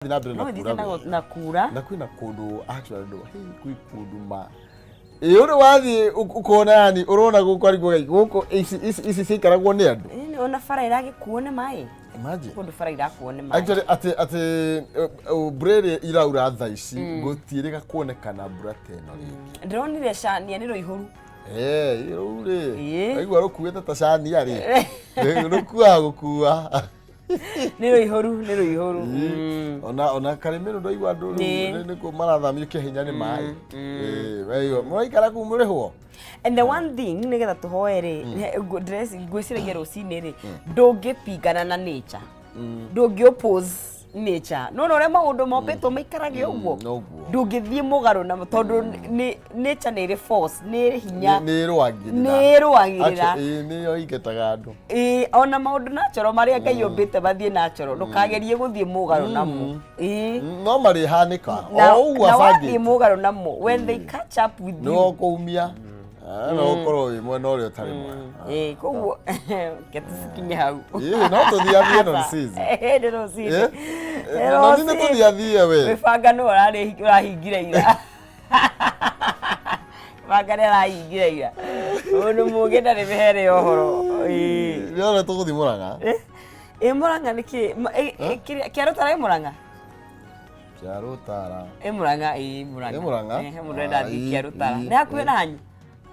Na mbere no na ĩthiĩte kura na wega. na kura. Na kwĩna kũndũ actually andũ hey, kwĩ kũndũ ma ĩ ũrĩ wathiĩ ũkona yani ũrona gũkũ arigwo gai gũkũ ici ici ici ciikaragwo nĩ andũ. Ĩĩ, ona bara ĩragĩkuo nĩ maĩ. Imagine. Kũndũ bara irakuo nĩ maĩ. Actually atĩ atĩ mbura ĩrĩa iraura thaa ici gũtiĩrĩga kuonekana mbura ta ĩno rĩngĩ. Ndĩronire cania nĩ rũihũru. Eh, rũu rĩ waigua rũkuĩte ta cania rĩ, rũkuaga gũkua. Nĩ rũihũru, nĩ rũihũru. Ona karĩmĩrũ ndaigua andũ rĩu nĩkuo marathamio kĩhinya nĩ maĩ. Ĩĩ, waigua mũraikara kũu mũrĩhwo. And the one thing nĩgetha tũhoe rĩ, ngwĩciragia rũcinĩ rĩ, ndũngĩpingana na nature, ndũngĩ oppose nature. Nona ũrĩa maũndũ mombĩtwo maikarage ũguo. Noguo. Ndũngĩthiĩ mũgarũ na tondũ nĩ nature nĩ ĩrĩ force, nĩ ĩrĩ hinya. Nĩ ĩrũagĩrĩra. Nĩ ĩrũagĩrĩra. Actually, ĩĩ, nĩyo ingetaga andũ. Ĩĩ, ona maũndũ natural marĩa Ngai ombĩte mathiĩ natural, ndũkagerie gũthiĩ mũgarũ namo. Ĩĩ. No marĩhanĩka Na o ũguo na wathiĩ abangĩte. mũgarũ namo, when they catch up with Nĩ you. ũkũumia. Ah, no ũkorwo wĩ mwena ũrĩa ũtarĩ mwega. Ĩĩ, koguo reke tũcikinye hau. Ĩĩ, no tũthiathie nonsense. Ĩĩ, nĩ rũcinĩ. Eh? Nĩ Na nĩ rũcinĩ. tũthiathie we. Mĩbanga nĩwe ũrahingire ira. Banga nĩ arahingire ira. Mũndũ mũũgĩ ndarĩ mĩhere ya ũhoro. Ĩĩ. Nĩ ũrĩa tũgũthiĩ Mũrang'a. Ĩ Mũrang'a nĩ kĩ? Kĩarũtara ĩ Mũrang'a? Kĩarũtara. Ĩ Mũrang'a, ĩ Mũrang'a. Ĩ Mũrang'a? He mũndũ ũrenda athiĩ Ii, Kĩarũtara. ii, Nĩ hakuhĩ na hanyu?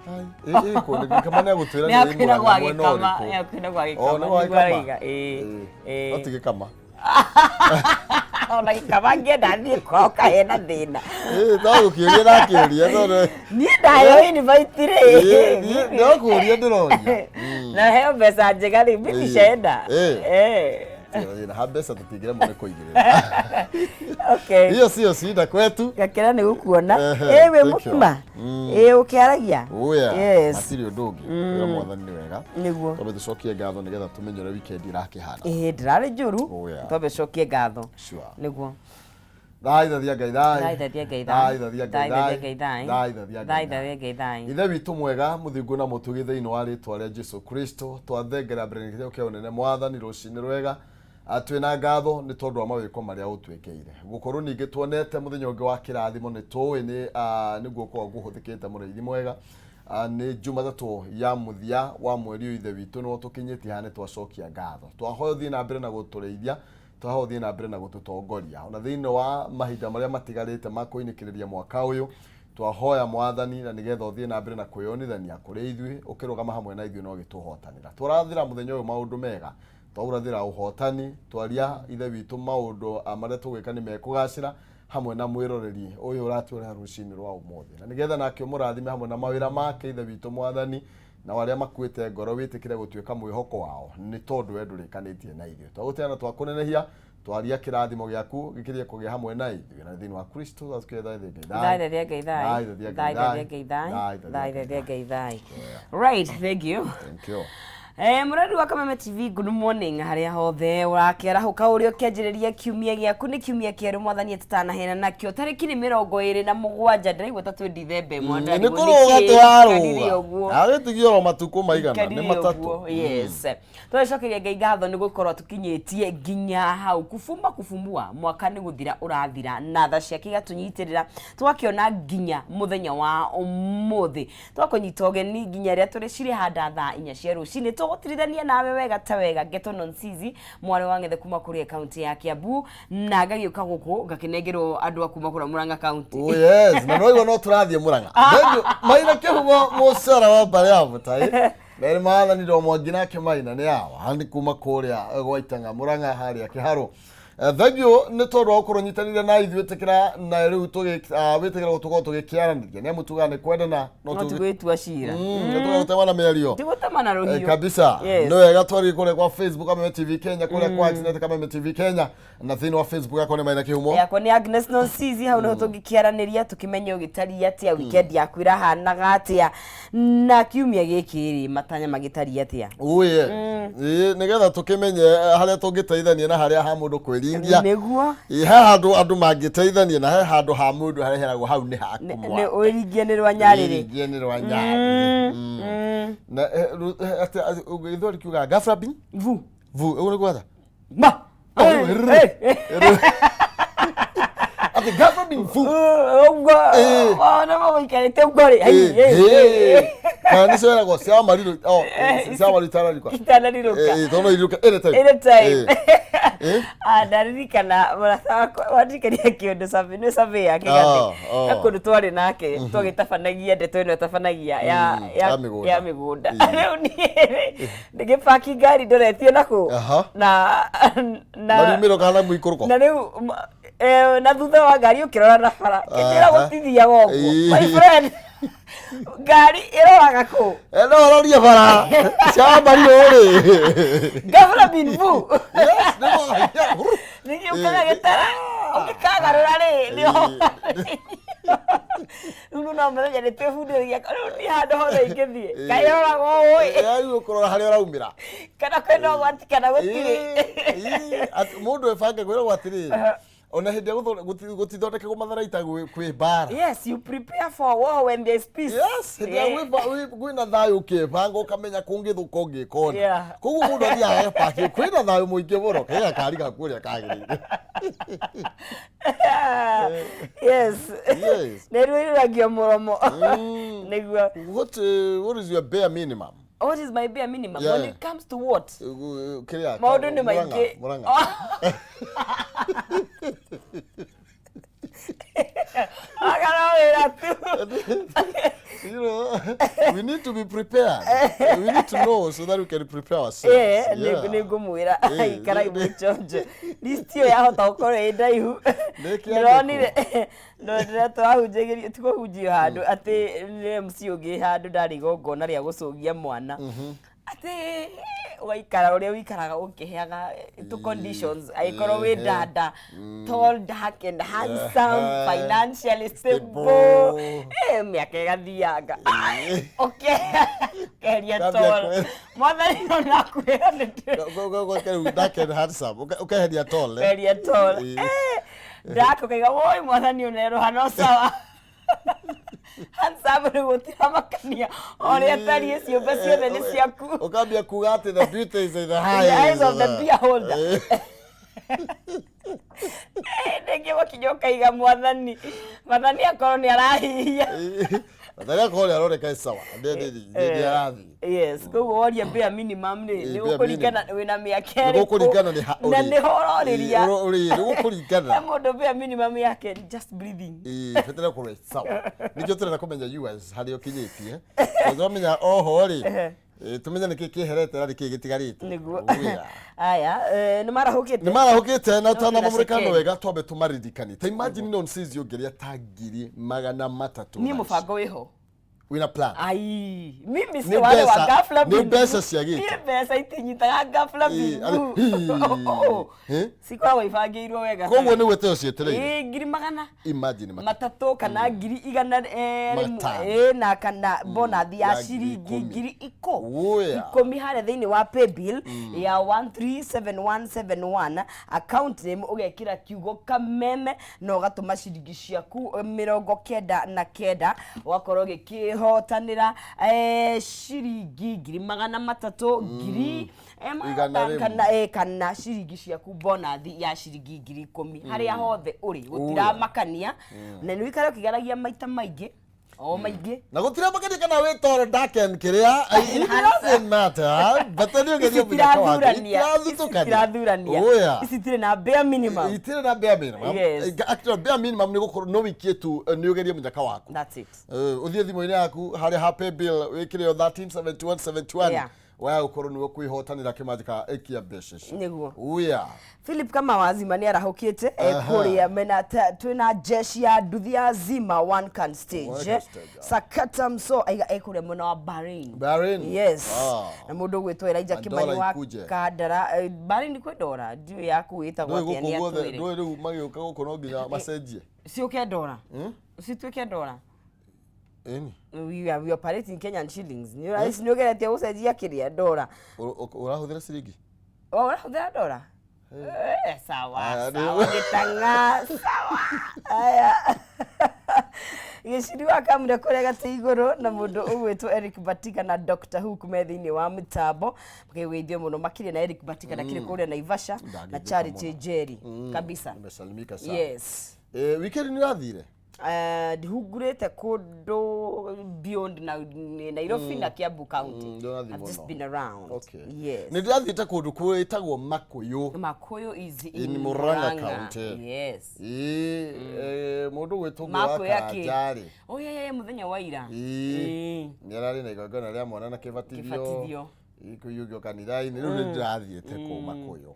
Ai, ĩ ĩ kũ nĩ Gĩkama nĩ agũtwĩra Nĩ nĩ ĩ hakuhĩ na Mũrang'a gwa mwena Gĩkama, ũrĩkũ. nĩ hakuhĩ na gwa O, Gĩkama, nĩ gwa nĩguo Gĩkama? arauga, ĩĩ, Ĩĩ. No ĩĩ. ti Gĩkama. Ona Gĩkama ngĩenda thiĩ kwao kaĩ na thĩna. Ĩĩ, no gũkĩũria ndakĩũria tondũ Niĩ ndaheo invite rĩ. Ĩĩ, niĩ no kũũria ndĩroria. Na heo mbeca njega rĩ, mimi nishaenda. Ĩĩ. Eh. Ĩĩ, na ha mbeca tũtingĩremwo nĩ kũigĩrĩra. Okay. Hiyo sio shida kwetu. Gakena nĩ gũkuona. Ehe, Ĩ wĩ thank you. mũgima? Ĩ ũkĩaragia? Oh yeah. Yes. Hatirĩ ũndũ ũngĩ. Wĩra mwathani nĩ wega. Nĩguo. Twambe tũcokie ngatho nĩgetha tũmenye ũrĩa weekend irakĩhana. Ĩ ndĩrarĩ njũru. Oh yeah. Twambe cokie ngatho. Sure. Nĩguo. Thaithathia Ngai thai. Thaithathia Ngai thai. Thaithathia Ngai Thaithathia Ngai thai. Thaithathia Ngai Thaithathia Ngai thai. Ithe witũ mwega mũthingu na mũtugi thĩinĩ wa rĩtwa rĩa Jesu Kristo twathengera mbere gĩtĩo kĩa ũnene mwathani rũcinĩ rwega. Twĩna ngatho nĩ tondũ wa mawĩko marĩa ũtwĩkĩire gũkorwo ningĩ tuonete mũthenya ũngĩ wa kĩrathimo nĩ tũĩ nĩ nĩ guoko gwaku kũhũthĩkĩte mũrĩithi mwega. Nĩ Jumatatũ ya mũthia wa mweri ũyũ Ithe witũ nĩguo tũkinyĩtie haha nĩ twacokia ngatho. Twahoya ũthiĩ na mbere na gũtũrĩithia, twahoya ũthiĩ na mbere na gũtũtongoria ona thĩinĩ wa mahinda marĩa matigarĩte ma kũinĩkĩrĩria mwaka ũyũ. Twahoya mwathani na nĩgetha ũthiĩ na mbere na kwĩyonithania kũrĩ ithuĩ ũkĩrũgama hamwe na ithuĩ na ũgĩtũhotanĩra. Tũrathĩra mũthenya ũyũ maũndũ mega, twaũrathĩra ũhotani, twaria Ithe witũ maũndũ marĩa tũgwĩka nĩ mekũgacĩra hamwe na mwĩroreri ũyũ ũratuoera rũcinĩ rwa ũmũthĩ, na nĩgetha nake ũmũrathime hamwe na mawĩra make Ithe witũ mwathani, na arĩa makuĩte ngoro wĩtĩkĩre gũtuĩka mwĩhoko wao nĩ tondũ we ndũrĩkanĩtie na ithuĩ. Twagũtĩa na twakũnenehia, twaria kĩrathimo gĩaku gĩkĩrie kũgĩa hamwe na ithuĩ, na thĩinĩ wa Kristo twatũkĩre Ngai thai. Thaithathia Ngai thai. Thaithathia Ngai Thaithathia Ngai thai. Thaithathia Thaithathia Ngai thai. Right, thank you. Thank you. Mũrori wa Kameme TV, good morning harĩa hothe ũrakĩarahũka ũrĩa ũkĩanjĩrĩria kiumia gĩaku nĩ kiumia kĩerũ mwathani atũtanahena nakĩo tarĩki nĩ 27. Ndĩraigua ta twĩ Dithemba ĩmwe. Nĩ kũrũga tũrarũga agĩtigio oro matukũ maigana nĩ Ikarire 3. ũguo, yes, tũrecokeria Ngai ngatho nĩ gũkorwo tũkinyĩtie nginya hau kufumba kufumbua mwaka nĩ gũthira ũrathira na tha ciake igatũnyitĩrĩra twakĩona nginya mũthenya wa ũmũthĩ. Twakũnyita ũgeni nginya rĩrĩa tũrĩcirĩhanda thaa 4 cia rũcinĩ tũgũtirithania nawe wega ta wega. Ngeto Nonsizi mwarĩ wa Ng'ethe kuma kũrĩa kaunti ya Kiambu na ngagĩũka gũkũ ngakĩnengerwo andũ a kuma kũrĩa Murang'a kaunti. Oh yes, na noigua no tũrathiĩ Murang'a. Thengiũ Maina Kĩhumo mũcara wa mbarĩ ya Mũtai. Merĩ maathani ndo mwangi nake Maina nĩ awa nĩ kuma kũrĩa gwa Itang'a Murang'a harĩa Kĩharũ. Thengiũ nĩ tondũ wa gũkorwo nyitanĩire na ithuĩ ĩtĩkĩra na rĩu wĩtĩkĩra gũtũkorwo tũgĩkĩaranĩria nĩ amu tugaga nĩ kwendana no no tigwĩtua cira. Nĩ tugaga gũtemana mĩario. Tigũtemana rũhiũ. Kabisa. Yes. Nĩ wega twarie kũrĩa kwa Facebook Kameme TV Kenya, kũrĩa kwa Internet Kameme TV Kenya, na thĩinĩ wa Facebook yakwa nĩ Maina Kĩhumo. Yakwa nĩ Agnes Nonsizi. Hau nĩho tũngĩkĩaranĩria tũkĩmenye ũgĩtariĩ atĩa, weekend yaku ĩrahanaga atĩa, na kiumia gĩkĩ rĩ matanya magĩtariĩ atĩa. Uye ĩĩ nĩgetha tũkĩmenye harĩa tũngĩteithania na harĩa ha mũndũ kwĩringia. Nĩguo. Ĩĩ, he handũ andũ mangĩteithania na he handũ ha mũndũ hareheragwo hau nĩ haku. Nĩ ũringie nĩ rwa nyarĩrĩ. Wĩringie nĩ rwa nyarĩrĩ. Na atĩ gĩthweri kiugaga ghafla bin vu vu ũguo nĩ gwatha ma. Oh, Eh, rrr. eh. Ũguo wona mamũikarĩte ũguo rĩ, hai, Kana nĩcio ĩragwo cia marirũ, oh, cia marirũ itanarikwa. Itanariruka. Tondũ no irirũke any time. Any time. Eh. Ah, ndaririkana mũrata wakwa wandirikania kĩũndũ survey, nĩ survey ya kĩgathĩ. Ah, ah. He kũndũ twarĩ nake twagĩtabanagia ndeto ĩno tabanagia ya Ya mĩgũnda. ya mĩgũnda. Rĩu niĩ rĩ, ngĩpaki ngari ndoretie nakũ na Na riumĩro kana mũikũrũko. Na rĩu na thutha wa ngari ũkĩrora na bara kĩnjĩra gũtithiaga ũguo. My friend, ngari ĩroraga kũ? No ũrorie bara cia marirũ rĩ. Ghafla bin vu. Yes, nĩguo. Ningĩ ũkaga gĩtara ũngĩkagarũra rĩ nĩho rĩu no mũthenya nĩ twĩbundithagia rĩu niĩ handũ hothe ingĩthiĩ kaĩ ĩroraga ũũ ĩ. Rĩu ũkũrora harĩa ũraumĩra. Kana kwĩna ũgwati kana gũtirĩ. Mũndũ ebange kwĩragwo atĩrĩrĩ, ona hĩndĩ ĩrĩa gũtithondekagwo matharaita kwĩ mbara. Yes, you prepare for war when there is peace. Yes, hĩndĩ ĩrĩa kwĩna thayũ ũkĩbanga ũkamenya kũngĩthũka ũngĩkona. Koguo mũndũ athiaga agabaki kwĩna thayũ mũingĩ mũno kaiga kari gaku ũrĩa kagĩrĩire. Yes. Nĩ rwĩrũragio mũromo. Nĩguo. What is your bare minimum? What is my bare minimum? When it comes to what? Kĩrĩa Maũndũ nĩ maingĩ. Mũrang'a. Agara wĩra tu. We need to be prepared. We need to know so that we can prepare ourselves. Nĩ ngũmwĩra ikarai mwĩchonje. List ĩyo yahota gũkorwo ĩ ndaihu. Nĩ kĩandĩkwo. Ndĩronire no ndĩra twahunjagĩrio ti kũhunjio handũ atĩ nĩ MC ũngĩ handũ ndarĩ igongona rĩa gũcũgia mwana. Atĩ ũgaikara ũrĩa ũikaraga ũkĩheaga tũ conditions angĩkorwo wĩ dada, tall, dark and handsome, financially stable, mĩaka ĩgathianga ũkeheria Ũkambia tall. Mwathani ona akwĩra nĩ Dark and handsome. Ũkeheria tall, eh? Ũkeheria tall. Dark ũkaiga woi mwathani ũnerũha no sawa. Handsome rĩu gũtiramakania o ũrĩa atariĩ ciũmbe ciothe nĩ ciaku. Ũkambia kuga atĩ the beauty is in the In the eyes of the beholder. Rĩngĩ wakinya ũkaiga mwathani mwathani akorwo nĩ arahihia. Mwathani akorwo nĩ aroneka sawa nĩ arathiĩ. Yes, koguo woria bare minimum rĩ, nĩ bare gũkũringana wĩna mĩaka Nĩ ĩrĩkũ gũkũringana nĩ ha na ũrĩ. nĩho ũrorĩria. Ũrĩ nĩ gũkũringana. He mũndũ bare minimum yake ni just breathing. Bataire kũrora sawa. Nĩkĩo tũrenda kũmenya you as harĩa ũkinyĩtie. Tondũ twamenya oho rĩ, tũmenye nĩkĩ kĩeherete na nĩkĩ gĩtigarĩte. Nĩguo. Wĩra. Aya, nĩ marahũkĩte. Nĩ marahũkĩte na No, twanamamũrĩkano twĩna wega twambe tũmaririkanie. Ta imagine non season ũngĩrĩa ta 300,000. Niĩ mũbango wĩho. Wĩna plan. Ai, mimi Nĩ si wale wa ghafla nĩ bin mbeca vu. ciagĩte. Niĩ mbeca itinyitaga ghafla bin vu. Arĩ, hii. Eh? Cikoragwo ibangĩirwo wega. Koguo nĩ gwĩteo cietereire. 300,000. Imagine 300 kana 100,000, rĩmwe, 500. Na kana bonathi ya Ya ngiri ciringi 10. 10,000 Oya. 10 harĩa thĩinĩ wa paybill ya 137171 account name ũgekĩra kiugo kameme na ũgatũma ciringi ciaku 99 ũgakorwo ũgĩkĩhotanĩra ciringi 300,000 ngiri magana Igana matano rĩmwe. kana ciringi ciaku bonathi ya ciringi 10,000 harĩa hothe ũrĩ gũtiramakania na nĩ ũikare ũkĩgeragia maita maingĩ o maingĩ. Na gũtiramakania kana wĩ tall, dark and kĩrĩa, it doesn't matter, but nĩ ũgerie Ici mũnyaka waku. itirathurania. Ici Itirathutũkania. itirathurania. Oya. Ici itirĩ na bare minimum. Itirĩ na bare minimum. Yes. Actually, bare minimum nĩ gũkorwo no wikie tu nĩ ũgerie mũnyaka waku. That's it. Ũthiĩ thimũ-inĩ yaku harĩa ha pay bill wĩkĩre 137171 waya gũkorwo nĩwe kwĩhotanĩra kĩmanjĩka ĩkia mbeca icio. Nĩguo. Oya. Philip kama wazima nĩ arahũkĩte kũrĩa mena twĩna jeshi ya nduthi ya Zima one can stage. One can stage, ah. Sakata mso aiga kũrĩa mwena wa Bahrain. Bahrain? Yes. Ah. Na mũndũ ũgwĩtwo Elijah Na Kimani ndora wa ikuje. Kandara Bahrain kwĩ ndora ndiũĩ yaku ĩtagwo Ndũĩ atĩa gũkũ nĩ guothe atwĩre. ndũĩ rĩu magĩũka gũkũ no nginya macenjie. Ciũke ndora cituĩke ndora. Ĩni. We operate in Kenyan shillings. Nĩ nĩ ũgeretie gũcenjia kĩrĩa ndora? Ũrahũthĩra ciringi? O ũrahũthĩra ndora? Sawa, Aya, sawa, gĩtang'a, sawa. Aya. Gĩciri wa kamũre kũrĩa gatĩ igũrũ na mũndũ ũgwĩtwo Eric Batika na Dr. Hook me thĩinĩ wa mĩtambo makĩgeithio mũno makĩria na Eric Batika na kĩrĩ kũrĩa Naivasha na Ndangĩthĩka Charity mũno. Njeri kabisa. Nimesalimika sana. Yes. Weekend nĩ ũrathire? Ndihungurĩte kũndũ beyond na Nairobi na Kiambu County. Ndũrathiĩ I've just mũno. been around. Okay. Yes. Nĩ ndĩrathiĩte kũndũ kwĩtagwo Makũyũ. Makuyu is in, In Murang'a County. Yes. Ĩĩ, mũndũ gwĩtwo Ngũĩ wa Makuyu akĩ. Karanja-rĩ. Oh yeah, yeah, mũthenya wa ira. Ĩĩ. Ĩĩ. Nĩ ararĩ na igongona rĩa mwana na kĩbatithio. Kĩbatithio. Kũiyũgio kanitha-inĩ. Rĩu nĩ ndĩrathiĩte kũu Makũyũ.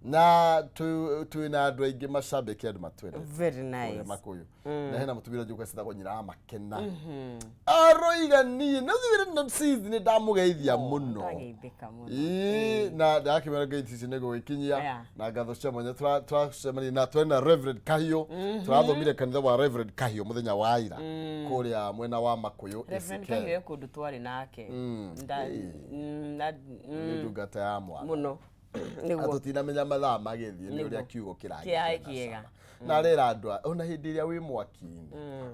Na twĩ na andũ aingĩ macambĩki, andũ matwendete. Very Kũrĩa nice. Makũyũ. Na hena mũtumia ũrĩa citagwo nyina wa Makena. Aroiga niĩ na thire na sis nĩ ndamũgeithia mũno. Ndageithĩka mũno. Ĩĩ, na ndakĩmera ngeithi ici nĩ gũgĩkinyia na ngatho cia mwanya. Tũracemania na twena Reverend Kahiũ, tũrathomire kanitha wa Reverend Kahiũ mũthenya wa ira kũrĩa mwena wa Makũyũ. Reverend ACK. Kahiũ e kũndũ twarĩ nake. Nĩ ndungata ya mwana. Mũno. Nĩguo. Tũtinamenya mathaa magĩthiĩ nĩ ũrĩa Nĩguo. kiugo Kĩaĩ kĩragĩa kĩega. na arera andũ ona hĩndĩ ĩrĩa wĩ mwaki-inĩ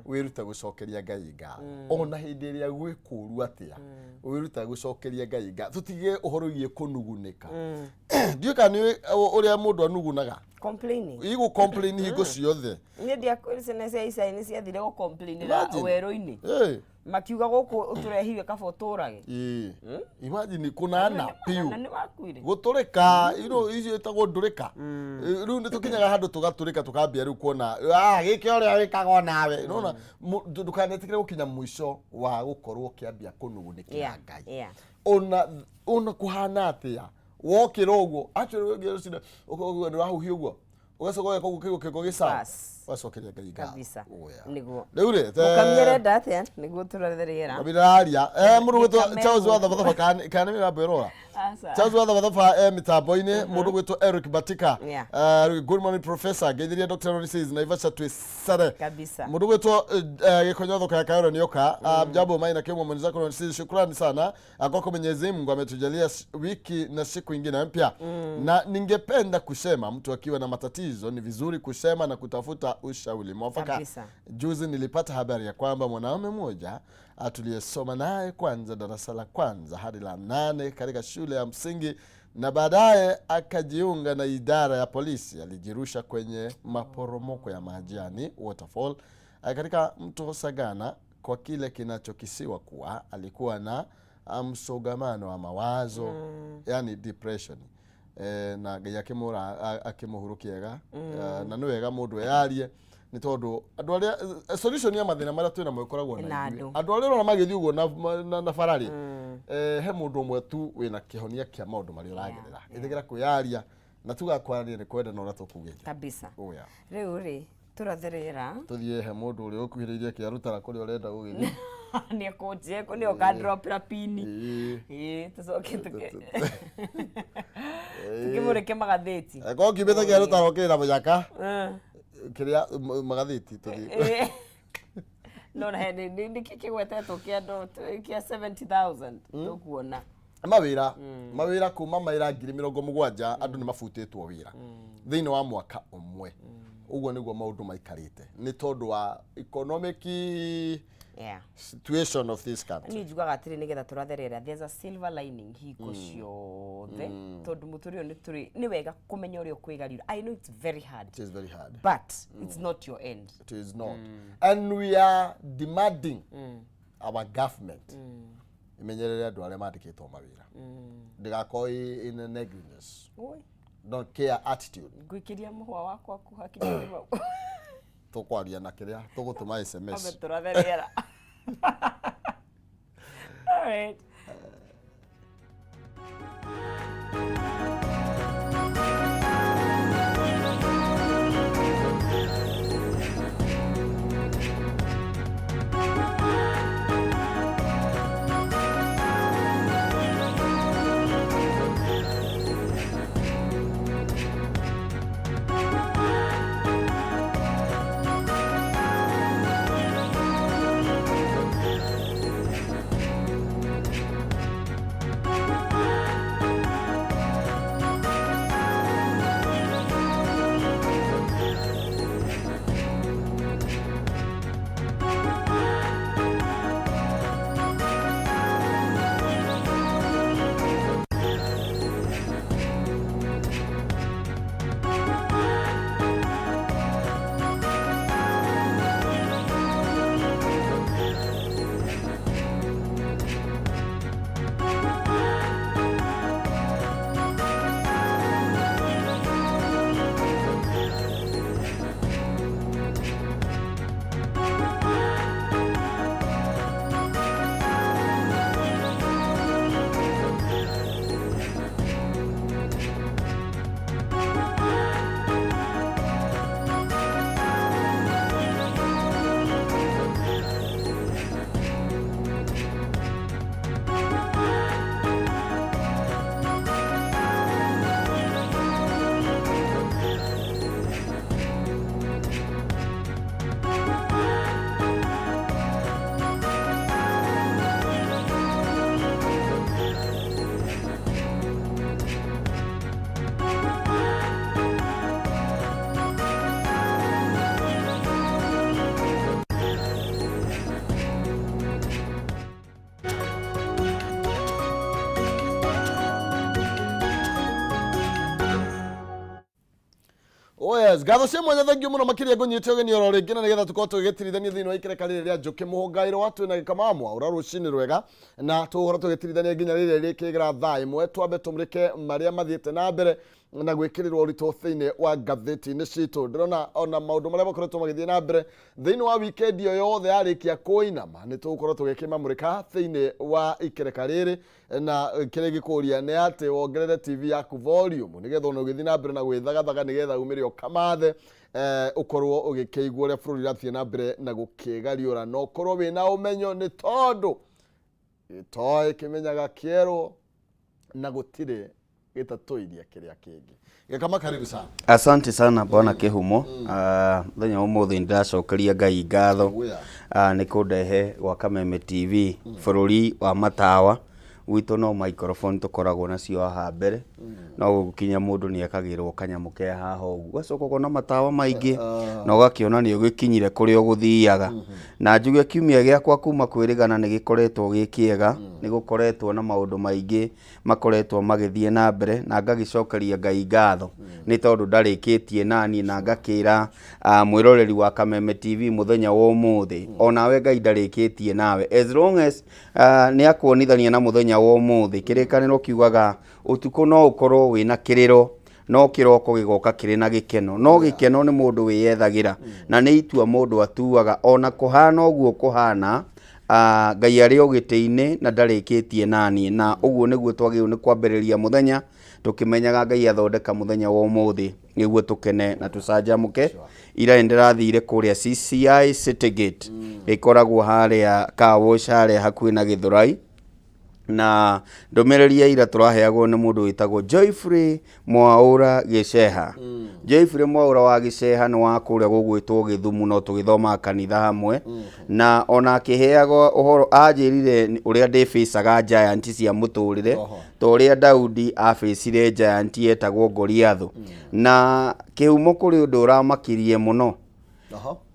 wĩrute gũcokeria Ngai ngatho, ona hĩndĩ ĩrĩa gwĩ kũũru atĩa wĩrute gũcokeria Ngai ngatho. Tũtige ũhoro wĩgiĩ kũnugunĩka. Ndiũĩ kana nĩ ũrĩa mũndũ anugunaga. Complaining. Igũ complain hingo ciothe. Niĩ ndiakwĩra ciana cia Isai nĩ ciathire gũcomplainĩra Imagine. werũ-inĩ. Makiuga gũkũ ũtũrehire kaba ũtũrage. Ĩĩ, imagine kũnana piũ. Na nĩ wakuire. Gũtũrĩka icio ĩtagwo ndũrĩka. Rĩu nĩ tũkinyaga handũ tũgatũrĩka, tũkambia rĩu kuona gĩkĩ ũrĩa wĩkagwo nawe nona. Ndũkanetĩkĩre gũkinya mũico wa gũkorwo ũkĩambia kũnugunĩkĩra Ngai. Ona kũhana atĩa wokĩra ũguo, actually ũngĩ rũcinĩ ũguo nĩ ũrahuhia ũguo, ũgacoka ũgeka ũguo kĩguo kĩgo gĩcawa. Bas. Ũgacokeria Ngai ngatho. Kabisa. Oh, yeah. Nĩguo. Rĩu rĩ Mũkami arenda atĩa nĩguo tũrathe rĩera? Kabiraria mũndũ gwĩtwo Gĩkame Charles wa gũkũ. Thabatha, kana nĩ mĩrambo ĩrora. Aca. Charles wa Thabatha e mĩtambo-inĩ. Mũndũ gwĩtwo Eric Batika. Good morning, professor, ngeithirie Dr. Ronnie says Naivasha twĩ sare. Kabisa. Mũndũ gwĩtwo Gĩkonyo thoko ya Kayoro nĩoka. Jambo Maina Kĩmo mwenzako Ronnie says, shukrani sana kwako, Mwenyezi Mungu ametujalia wiki na siku ingine mpya, na ningependa kusema mtu akiwa na matatizo ni vizuri kusema na kutafuta ushauri mwafaka. Kabisa. Juzi nilipata habari ya kwamba mwanaume mmoja tuliyesoma naye kwanza darasa la kwanza hadi la nane katika shule ya msingi na baadaye akajiunga na idara ya polisi alijirusha kwenye maporomoko ya maji, yani waterfall, katika mto Sagana kwa kile kinachokisiwa kuwa alikuwa na msogamano wa mawazo, yani depression. Na Ngai akĩmũra akĩmũhurukia na nĩ wega mũndũ eyarie nĩ tondũ andũ arĩa solution ya mathĩna marĩa twĩnamo ĩkoragwo na Na ithuĩ. andũ. Andũ arĩa ũrona magĩthiĩ ũguo na bararĩ, he mũndũ ũmwe tu wĩna kĩhonia kĩa maũndũ marĩa ũragerera. Ĩtĩkĩra kwĩyaria na tuga kwaranĩria nĩ kwendana ũrĩa tũkugĩte. Kabisa. Oh, yeah. Rĩu rĩ tũrathe rĩera. Tũthiĩ he mũndũ ũrĩa ũkuhĩrĩirie kĩarutara kũrĩa ũrenda gũgĩthiĩ. Nĩ ekũnjĩko nĩ ũkandropera pini. Ĩĩ. Ĩĩ, tũcoke tũkĩmũrĩke magathĩti. Korwo kiumĩte kĩarutara ũkĩrĩ na mũnyaka kĩrĩa magathĩti tũthiĩ. Ĩĩ. No na nĩkĩ kĩgwetetwo kĩa andũ kĩa 70,000 tũkuona. Mawĩra kuma mawĩra 70,000 andũ nĩ mabutĩtwo wĩra thĩinĩ wa mwaka ũmwe. Ũguo nĩguo maũndũ maikarĩte nĩ tondũ wa economic situation of this country. Niĩ njugaga atĩrĩ, nĩgetha tũrathe rĩera, there's a silver lining hingo ciothe, tondũ mũtũrĩre ũyũ nĩ tũrĩ nĩ wega kũmenya ũrĩa ũkwĩgariũra. I know it's very hard, It is very hard, but it's not your end. It is not, and we are demanding our government imenyerere andũ arĩa mandĩkĩtwo mawĩra, ndĩgakorwo in a negligence, Oi, don't care attitude. Ngũikĩria mũhwa wakwa kuhakinya mau. Tũkwaria na kĩrĩa tũgũtũma SMS. Ambe tũrathe rĩera. All right. Yes, ngatho cia mwanya, thengiũ mũno makĩria. Ngũnyite ũgeni oro rĩngĩ na nĩgetha tũkorwo tũgĩgĩtirithania thĩinĩ wa ikereka rĩrĩ rĩa Njũkĩ Mũhũngaĩro wa twĩna gĩkama mwaũra. Rũcinĩ rwega, na tũgũkorwo tũgĩtirithania nginya rĩrĩa rĩkĩgera thaa 1. Twambe tũmũrĩke marĩa mathiĩte na mbere na gwĩkĩrĩrwo ũritũ thĩinĩ wa ngathĩti-inĩ citũ. Ndĩrona ona maũndũ marĩa makoretwo magĩthiĩ na mbere thĩinĩ wa weekend ĩyo yothe yarĩkia kũinama, nĩ tũgũkorwo tũgĩkĩmamũrĩka thĩinĩ wa ikereka rĩrĩ. Na kĩrĩa gĩkũria nĩ atĩ wongerere TV yaku volume, nĩgetha ona ũgĩthiĩ na mbere na gwĩthagathaga, nĩgetha umĩre ũkamathe, ũkorwo ũgĩkĩigua ũrĩa bũrũri ũrathiĩ na mbere na gũkĩgariũra, na ũkorwo wĩna ũmenyo, nĩ tondũ gĩtoĩ kĩmenyaga kĩerwo na gũtirĩ gĩtatũiria kĩrĩa kĩngĩ. Gĩkama, karibu sana. Asante sana, bwana Kĩhumo. Mũthenya wa ũmũthĩ nĩndĩracokeria Ngai ngatho nĩ kũndehe gwa Kameme TV, bũrũri wa matawa. Gwitũ no microphone tũkoragwo nacio haha mbere, no gũkinya mũndũ nĩ ekagĩrwo kanyamũ ke haha ũguo, ũgacoka ũkona matawa maingĩ na ũgakĩona nĩ ũgĩkinyire kũrĩa ũgũthiaga. Na njuge kiumia gĩakwa kuma kwĩrĩgana nĩ gĩkoretwo gĩ kĩega, nĩ gũkoretwo na maũndũ maingĩ makoretwo magĩthiĩ na mbere, na ngagĩcokeria Ngai ngatho nĩ tondũ ndarĩkĩtie naniĩ, na ngakĩra mwĩroreri wa Kameme TV mũthenya wa ũmũthĩ, onawe Ngai ndarĩkĩtie nawe, as long as nĩ akuonithania na mũthenya wa ũmũthĩ. Kĩrĩkanĩro kiugaga ũtukũ no ũkorwo wĩna kĩrĩro, no kĩroko gĩgoka kĩrĩ na gĩkeno. No gĩkeno nĩ mũndũ wĩyethagĩra, na nĩ itua mũndũ atuaga. Ona kũhana ũguo kũhana, Ngai arĩ o gĩtĩ-inĩ na ndarĩkĩtie naniĩ, na ũguo nĩguo twagĩrĩirwo nĩ kwambĩrĩria mũthenya, tũkĩmenyaga Ngai athondeka mũthenya wa ũmũthĩ nĩguo tũkene na tũcanjamũke. Ira nĩ ndĩrathire kũrĩa CCI City Gate, ĩkoragwo harĩa car wash harĩa hakuhĩ na Gĩthũrai, na ndũmĩrĩri ya ira tũraheagwo nĩ mũndũ wĩtagwo Joyfrey Mwaũra Gĩceha. Joyfrey Mwaũra wa Gĩceha nĩ wa kũrĩa gũgwĩtwo Gĩthumu, no tũgĩthomaga kanitha hamwe, na ona akĩheagwo ũhoro anjĩrire ũrĩa ndĩbĩcaga giant cia mũtũrĩre, ta ũrĩa Daudi abĩcire giant yetagwo Goliathũ. Na Kĩhumo, kũrĩ ũndũ ũramakirie mũno.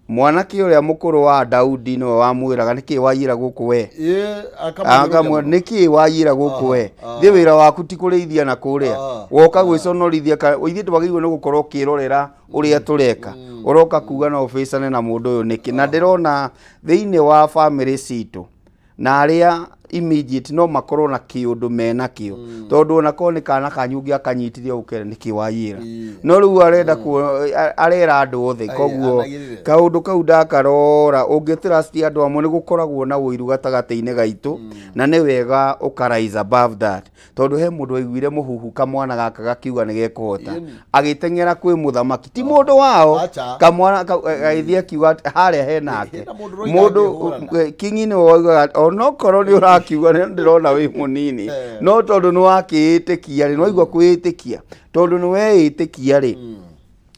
Mwanake ũrĩa mũkũrũ wa Daudi nĩwe wamwĩraga, "Nĩkĩ waiyĩra gũkũ we?" Ĩ, akamũhiũrũria Akamwĩra, mũno. "Nĩkĩ waiyĩra gũkũ we? Thiĩ, wĩra waku ti kũrĩithia na kũrĩa. Woka gwĩconorithia ka ithuĩ twagĩrĩirwo nĩ gũkorwo ũkĩrorera ũrĩa tũreka. Ũroka kuga no ũbĩcane na mũndũ ũyũ nĩkĩ?" Na ndĩrona thĩinĩ wa bamĩrĩ citũ na arĩa immediate no makorwo na kĩũndũ menakĩo, tondũ ona korwo nĩ kana kanyu ũngĩakanyitire ũkere, "Nĩkĩ waiyĩra?" No rĩu arenda arera andũ othe. Koguo anagĩrĩre. Kaũndũ kau ndakarora, ũngĩ trust andũ amwe, nĩ gũkoragwo na ũiru gatagatĩ-inĩ gaitũ, na nĩ wega ũka rise above that, tondũ he mũndũ waiguire mũhuhu kamwana gaka gakiuga nĩ gekũhota, agĩteng'era kwĩ mũthamaki, ti mũndũ wao. Acha. Kamwana agĩthiĩ akiuga atĩ harĩa henake Hena mũndũ ũroiga mũndũ angĩhũrana. Kingi nĩ waugaga onokorwo nĩ ũrakiuga nĩ ndĩrona wĩ mũnini, no tondũ nĩ wakĩĩtĩkia rĩ, nĩwaigua kwĩĩtĩkia, tondũ nĩ weĩtĩkia rĩ,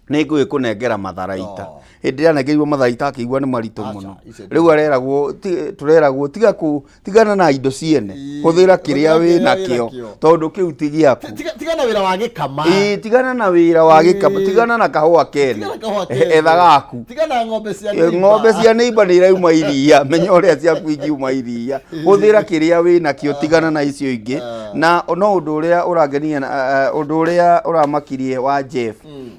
nĩ ngũgĩkũnengera matharaita. Hĩndĩ ĩrĩa anengerirwo matharaita akĩigua nĩ maritũ Acha, mũno. icio Rĩu areragwo tũreragwo tiga kũ tigana na indo ciene, hũthĩra kĩrĩa Hũthĩra wĩ kĩrĩa wĩ nakĩo, nakĩo. tondũ kĩu ti gĩaku. Tiga na wĩra wa gĩkama. Ĩĩ, tigana na wĩra wa gĩkama, tigana na kahũa kene. Tiga na kahũa kene. Etha gaku. Tiga na ng'ombe cia neighbour. Ng'ombe cia neighbour nĩ irauma iria, menya ũrĩa ciaku ingiuma iria. Hũthĩra kĩrĩa wĩ nakĩo, tigana na icio ingĩ. Na no ũndũ ũrĩa ũrangenia ũndũ ũrĩa ũramakirie wa Jeff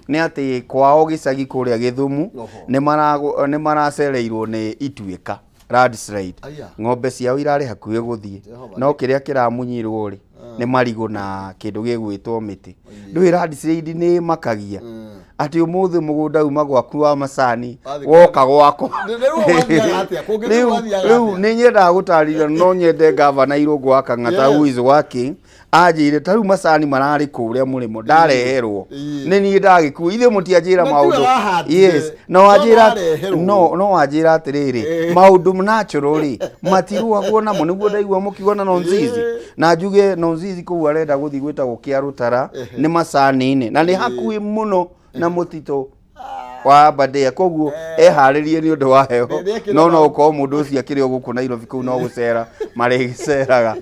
nĩ atĩ kwao gĩcagi kũrĩa Gĩthumu nĩ maracereirwo nĩ ituĩka, landslide. Aya. Ng'ombe ciao irarĩ hakuhĩ gũthiĩ. Jehova. No kĩrĩa kĩramunyirwo rĩ nĩ marigũ na kĩndũ gĩgwĩtwo mĩtĩ. Ndũĩ landslide nĩ makagia atĩ ũmũthĩ mũgũnda uma gwaku wa macani Wathiĩ woka gwakwa. Rĩu wathiaga atĩa? Kũngĩ Rĩu wathiaga rĩu atĩa? nĩ nyendaga gũtarĩria, no nyende gavana Irũngũ wa Kang'ata, who is working, anjĩre ta rĩu macani mararĩ kũrĩa mũrĩmo ndareherwo. Nĩ niĩ ndagĩkua, ithuĩ mũtianjĩra Na tiwe maũndũ. wahandire. Yes, no No wanjĩra wareherwo. no wanjĩra atĩrĩrĩ, maũndũ natural rĩ matirũagwo namo. Nĩguo ndaigua mũkiuga na nonzizi, na njuge nonzizi kũu arenda gũthiĩ gwĩtagwo Kĩarũtara nĩ macani-inĩ, na nĩ hakuhĩ mũno na mũtitũ wa Aberdare, koguo eharĩrie nĩ ũndũ wa heho. Nĩ No no ũkorwo mũndũ ũcio akĩrĩ o gũkũ Nairobi, kũu no gũcera marĩgĩceraga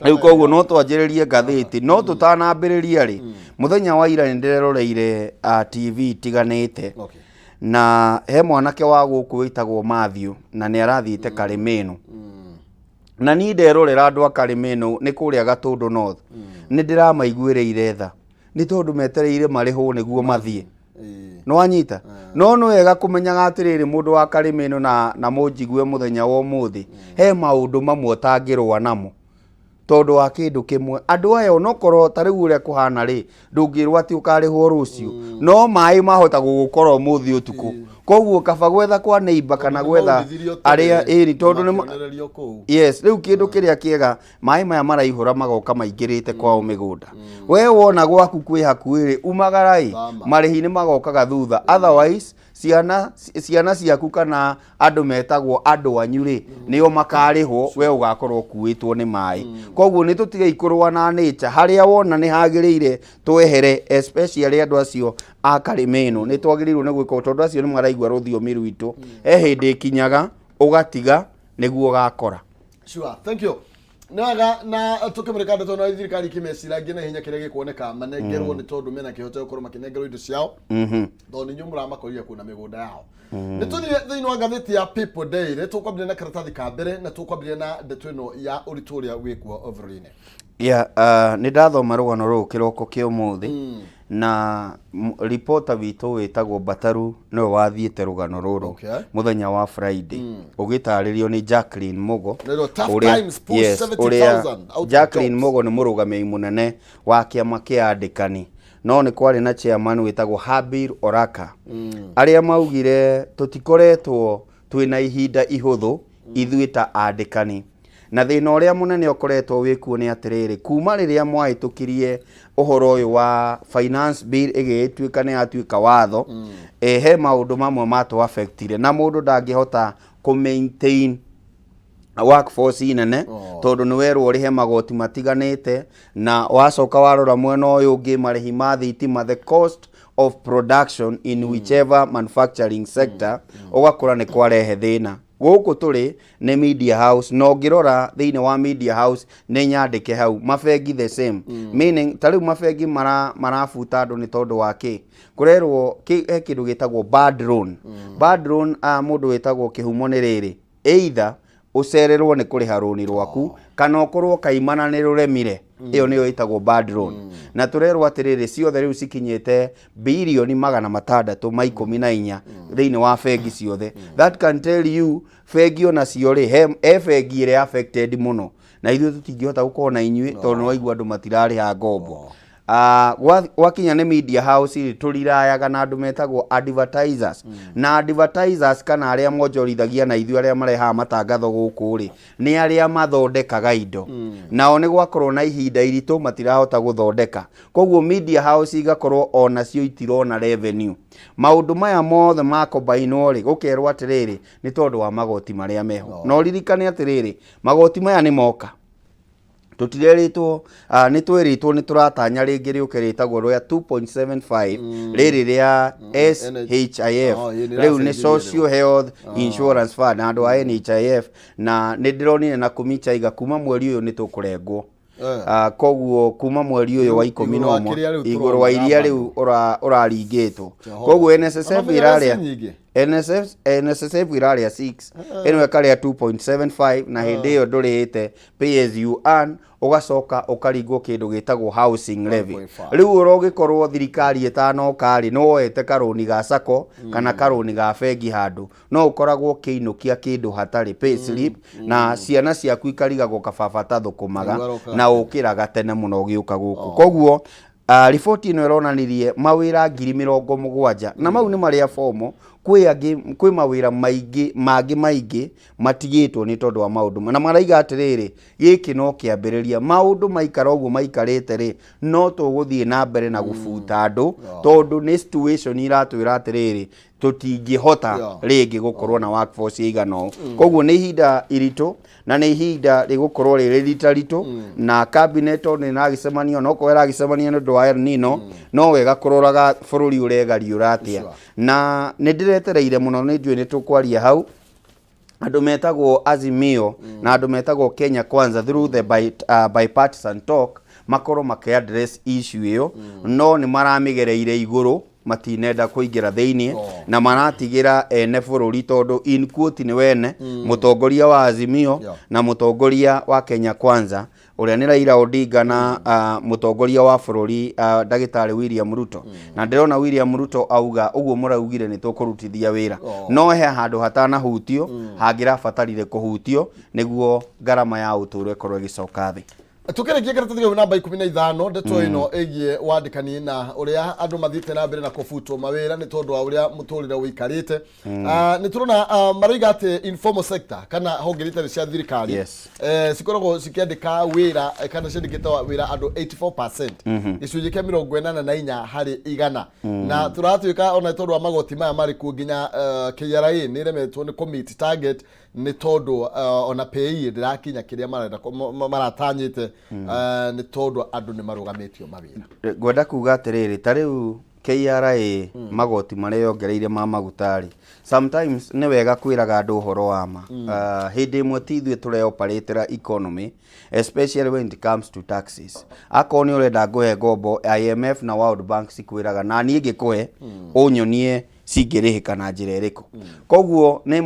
rĩu. Koguo no twanjĩrĩrie ngathĩti, no tũtanambĩrĩria rĩ, mũthenya wa ira nĩ ndĩreroreire TV itiganĩte, na he mwanake wa gũkũ wĩtagwo Matthew, na nĩ arathiĩte Karĩmĩno. Na niĩ nderorera andũ a Karĩmĩno nĩ kũrĩa Gatũndũ North, nĩ ndĩramaiguĩrĩire tha, nĩ tondũ metereire marĩhwo nĩguo mathiĩ. Nĩ wanyita? No nĩ wega kũmenyaga atĩrĩrĩ, mũndũ wa karĩma ĩno na mũnjigue mũthenya wa ũmũthĩ, he maũndũ mamwe ũtangĩrũa namo tondũ wa kĩndũ kĩmwe. Andũ aya onokorwo ta rĩu ũrĩa kũhana rĩ, ndũngĩrwo atĩ ũkarĩhwo rũciũ, no maĩ mahota gũgũkora ũmũthĩ ũtukũ. Koguo kaba gwetha kwa neighbor kana gwetha arĩa ĩri tondũ nĩ makĩonererio kũu. Yes, rĩu kĩndũ kĩrĩa kĩega, maĩ maya maraihũra magoka maingĩrĩte kwao mĩgũnda. We wona gwaku kwĩ hakuhĩ rĩ, umagara ĩ, Thama. marĩhi nĩ magokaga thutha. Otherwise ciana ciaku kana andũ metagwo andũ anyu rĩ, nĩo makarĩhwo, we ũgakorwo ũkuĩtwo nĩ maĩ. Koguo nĩ tũtigei kũrũa na nature. Harĩa wona nĩ hagĩrĩire twehere, especially andũ acio a karĩma ĩno, nĩ twagĩrĩirwo nĩ gwĩka ũũ, tondũ acio nĩ maraigua rũthiomi rwitũ. He hĩndĩ ĩkinyaga ũgatiga nĩguo ũgakora. Sure, thank you. Nĩ wega na tũkĩmũrĩka ndeto na thirikari kĩmeciragia na hinya kĩrĩa gĩkuoneka manengerwo, nĩ tondũ mena kĩhoto gĩa gũkorwo makĩnengerwo indo ciao, tondũ nĩ inyuĩ mũramakorire kuona mĩgũnda yao. Nĩ tũthiĩ thĩinĩ wa ngathĩti ya People Daily. Tũkwambĩrĩria na karatathi ka mbere na tũkwambĩrĩria na ndeto ĩno ya ũritũ ũrĩa wĩkuo bũrũri-inĩ. Yeah, nĩ ndathoma rũgano rũrũ kĩroko kĩa ũmũthĩ, na reporter witũ wĩtagwo Bataru nĩwe wathiĩte rũgano rũrũ mũthenya wa Friday, ũgĩtarĩrio nĩ Jacqueline Mugo. Nĩrĩo Tough Times push ũrĩa 70,000 out of Jacqueline jobs. Mugo nĩ mũrũgamĩrĩri mũnene wa kĩama kĩa andĩkani, no nĩ kwarĩ na chairman wĩtagwo Habil Oraka, arĩa maugire tũtikoretwo twĩna ihinda ihũthũ ithuĩ ta andĩkani, na thĩna ũrĩa mũnene ũkoretwo wĩkuo nĩ atĩrĩrĩ, kuma rĩrĩa mwahĩtũkirie ũhoro ũyũ wa finance bill ĩgĩtuĩka nĩ yatuĩka watho, he maũndũ mamwe matũ affectire, na mũndũ ndangĩhota kũ maintain workforce nene, tondũ nĩ werwo ũrĩhe magoti matiganĩte, na wacoka warora mwena ũyũ ũngĩ, marĩhi ma thitima, the cost of production in whichever manufacturing sector, ũgakora nĩ kwarehe thĩna. Gũkũ tũrĩ nĩ media house, na ũngĩrora thĩinĩ wa media house nĩ nyandĩke hau, mabengi the same, meaning ta rĩu mabengi marabuta andũ nĩ tondũ wa kĩ kũrerwo he kĩndũ gĩtagwo bad loan. Bad loan, mũndũ wĩtagwo kĩhumo nĩ rĩrĩ, either ũcererwo nĩ kũrĩha rũni rwaku kana ũkorwo kaimana nĩ rũremire. Ĩyo nĩyo ĩtagwo bad loan. Na tũrerwo atĩrĩrĩ, ciothe rĩu cikinyĩte 614,000,000,000 thĩinĩ wa bengi ciothe. That can tell you bengi onacio rĩ, he bengi ĩrĩa affected mũno, na ithuĩ tũtingĩhota gũkorwo na inyuĩ tondũ nĩ waigua andũ matirarĩha ngombo. Gwakinya nĩ media house rĩ, tũrirayaga na andũ metagwo advertisers, na advertisers kana arĩa monjorithagia na ithuĩ, arĩa marehaga matangatho gũkũ rĩ, nĩ arĩa mathondekaga indo. Nao nĩ gwakorwo na ihinda iritũ, matirahota gũthondeka, koguo media house igakorwo onacio itirona revenue. Maũndũ maya mothe makombainwo rĩ, gũkerwo atĩrĩrĩ, nĩ tondũ wa magoti marĩa meho. Na ũririkane atĩrĩrĩ, magoti maya nĩ moka, tũtirerĩtwo, nĩ twĩrĩtwo nĩ tũratanya rĩngĩ rĩũke rĩtagwo rĩa 2.75, rĩrĩ rĩa SHIF. Oh, ĩ, nĩ Rĩu nĩ rĩracenjirie. Social Health Insurance Fund na andũ a NHIF, na nĩ ndĩronire na Kumichaiga kuma mweri ũyũ nĩ tũkũrengwo. Koguo kuma mweri ũyũ wa 11 Igũrũ wa kĩrĩa rĩu igũrũ wa tũrona iria bado. Rĩu ũraringĩtwo. Jehova. Koguo NSSF Na mabia ĩrarĩa mbeca nyingĩ. NSF, NSSF ĩrarĩa 6, ĩno ĩkarĩa 2.75, na hĩndĩ ĩyo ndũrĩhĩte pay as you earn, ũgacoka ũkaringwo kĩndũ gĩtagwo housing levy. 1.5. Rĩu ũrogĩkorwo thirikari ĩtanoka rĩ, nĩ woete karũni ga sacco kana karũni ga bengi handũ, no ũkoragwo ũkĩinũkia kĩndũ hatarĩ pay slip, na ciana ciaku ikarigagwo kababa ta thũkũmaga. Nĩguo aroka. Na ũkĩraga tene mũno ũgĩũka gũkũ. Koguo riboti ĩno ĩronanirie mawĩra 70,000, na mau nĩ marĩa bomo. Kwĩ angĩ, kwĩ mawĩra maingĩ mangĩ maingĩ matigĩtwo nĩ tondũ wa maũndũ na maraiga atĩrĩrĩ, gĩkĩ no kĩambĩrĩria. Maũndũ maikara ũguo maikarĩte rĩ, no tũgũthiĩ na mbere na gũbuta andũ, tondũ nĩ situation iratwĩra atĩrĩrĩ, tũtingĩhota rĩngĩ gũkorwo na workforce ĩigana ũũ. Koguo nĩ ihinda iritũ na nĩ ihinda rĩgũkorwo rĩrĩ rita ritũ, na cabinet tondũ nĩ ĩragĩcemania, onokorwo ĩragĩcemania nĩ ũndũ wa El Nino, no wega kũroraga bũrũri ũregariũra atĩa. Na nĩ ndĩretereire mũno, nĩ njũĩ nĩ tũkwaria hau, andũ metagwo Azimio na andũ metagwo Kenya Kwanza through the bipartisan talk makorwo makĩ address issue ĩyo, no nĩ maramĩgereire igũrũ. Matinenda kũingĩra thĩinĩ na maratigĩra ene bũrũri tondũ in quote nĩ wene mũtongoria wa Azimio na mũtongoria wa Kenya Kwanza ũrĩa nĩ Raila Odinga na mũtongoria wa bũrũri ndagĩtarĩ William Ruto. Na ndĩrona William Ruto auga ũguo mũraugire nĩ tũkũrutithia wĩra, no he handũ hatanahutio hangĩrabatarire kũhutio nĩguo ngarama ya ũtũũro ĩkorwo ĩgĩcoka thĩ. Tukĩrĩkia karatathi kau namba 15, ndeto ĩno ĩgiĩ wandĩkani na ũrĩa andũ mathiĩte na mbere na kũbutwo mawĩra nĩ tondũ wa ũrĩa mũtũrĩre ũikarĩte. Nĩ tũrona maroiga atĩ informal sector kana honge iria itarĩ cia thirikari cikoragwo cikĩandĩka wĩra kana ciandĩkĩte wĩra andũ 84%, gĩcunjĩ kĩa 84%. Na tũratuĩka ona tondũ wa magoti maya marĩ kuo nginya KRA nĩ ĩremetwo nĩ kũ-meet target nĩ tondũ ona PAYE ndĩrakinya kĩrĩa marenda maratanyĩte nĩ tondũ andũ nĩ marũgamĩtio mawĩra. Ngwenda kuga atĩrĩrĩ, ta rĩu KRA magoti marĩa yongereire ma maguta rĩ, sometimes nĩ wega kwĩraga andũ ũhoro wa ma. Hĩndĩ ĩmwe ti ithuĩ tũreoperĩtĩra economy, especially when it comes to taxes. Akorwo nĩ ũrenda ngũhe ngombo, IMF na World Bank cikwĩraga na niĩ ngĩkũhe ũnyonie cingĩrĩhĩka na njĩra ĩrĩkũ. Koguo nĩ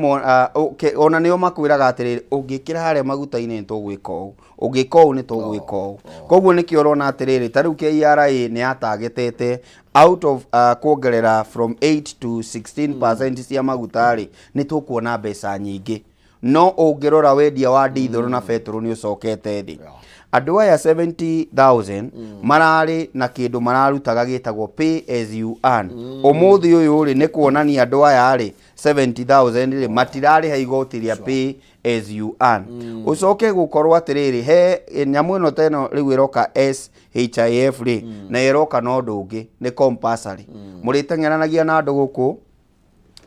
ona nĩo makwĩraga atĩrĩrĩ, ũngĩkĩra harĩa maguta-inĩ nĩ tũgwĩka ũũ, ũngĩka ũũ nĩ tũgwĩka ũũ. Koguo nĩkĩo ũrona atĩrĩrĩ, ta rĩu KRA nĩ yatagetete out of kuongerera from 8 to 16% cia maguta rĩ, nĩ tũkuona mbeca nyingĩ. No ũngĩrora wendia wa ndithũrũ na betũrũ nĩ ũcokete thĩ. Andũ aya 70,000 mararĩ na kĩndũ mararutaga gĩtagwo pay as you earn. Ũmũthĩ ũyũ rĩ, nĩ kuonania andũ aya rĩ 70,000 rĩ matirarĩha igoti rĩa pay as you earn. Ũcoke gũkorwo atĩrĩrĩ, he nyamũ ĩno ta ĩno rĩu ĩroka SHIF rĩ, na ĩroka na ũndũ ũngĩ nĩ compulsory. Mũrĩteng'eranagia na andũ gũkũ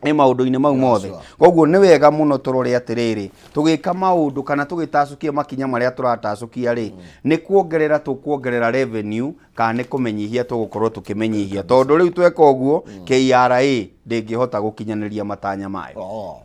nĩ maũndũ-inĩ mau mothe. Koguo nĩ wega mũno tũrore atĩrĩrĩ, tũgĩka maũndũ kana tũgĩtacũkia makinya marĩa tũratacũkia rĩ, nĩ kuongerera tũkuongerera revenue kana nĩ kũmenyihia tũgũkorwo tũkĩmenyihia, tondũ rĩu tweka ũguo KRA ndĩngĩhota gũkinyanĩria matanya mayo. Oh.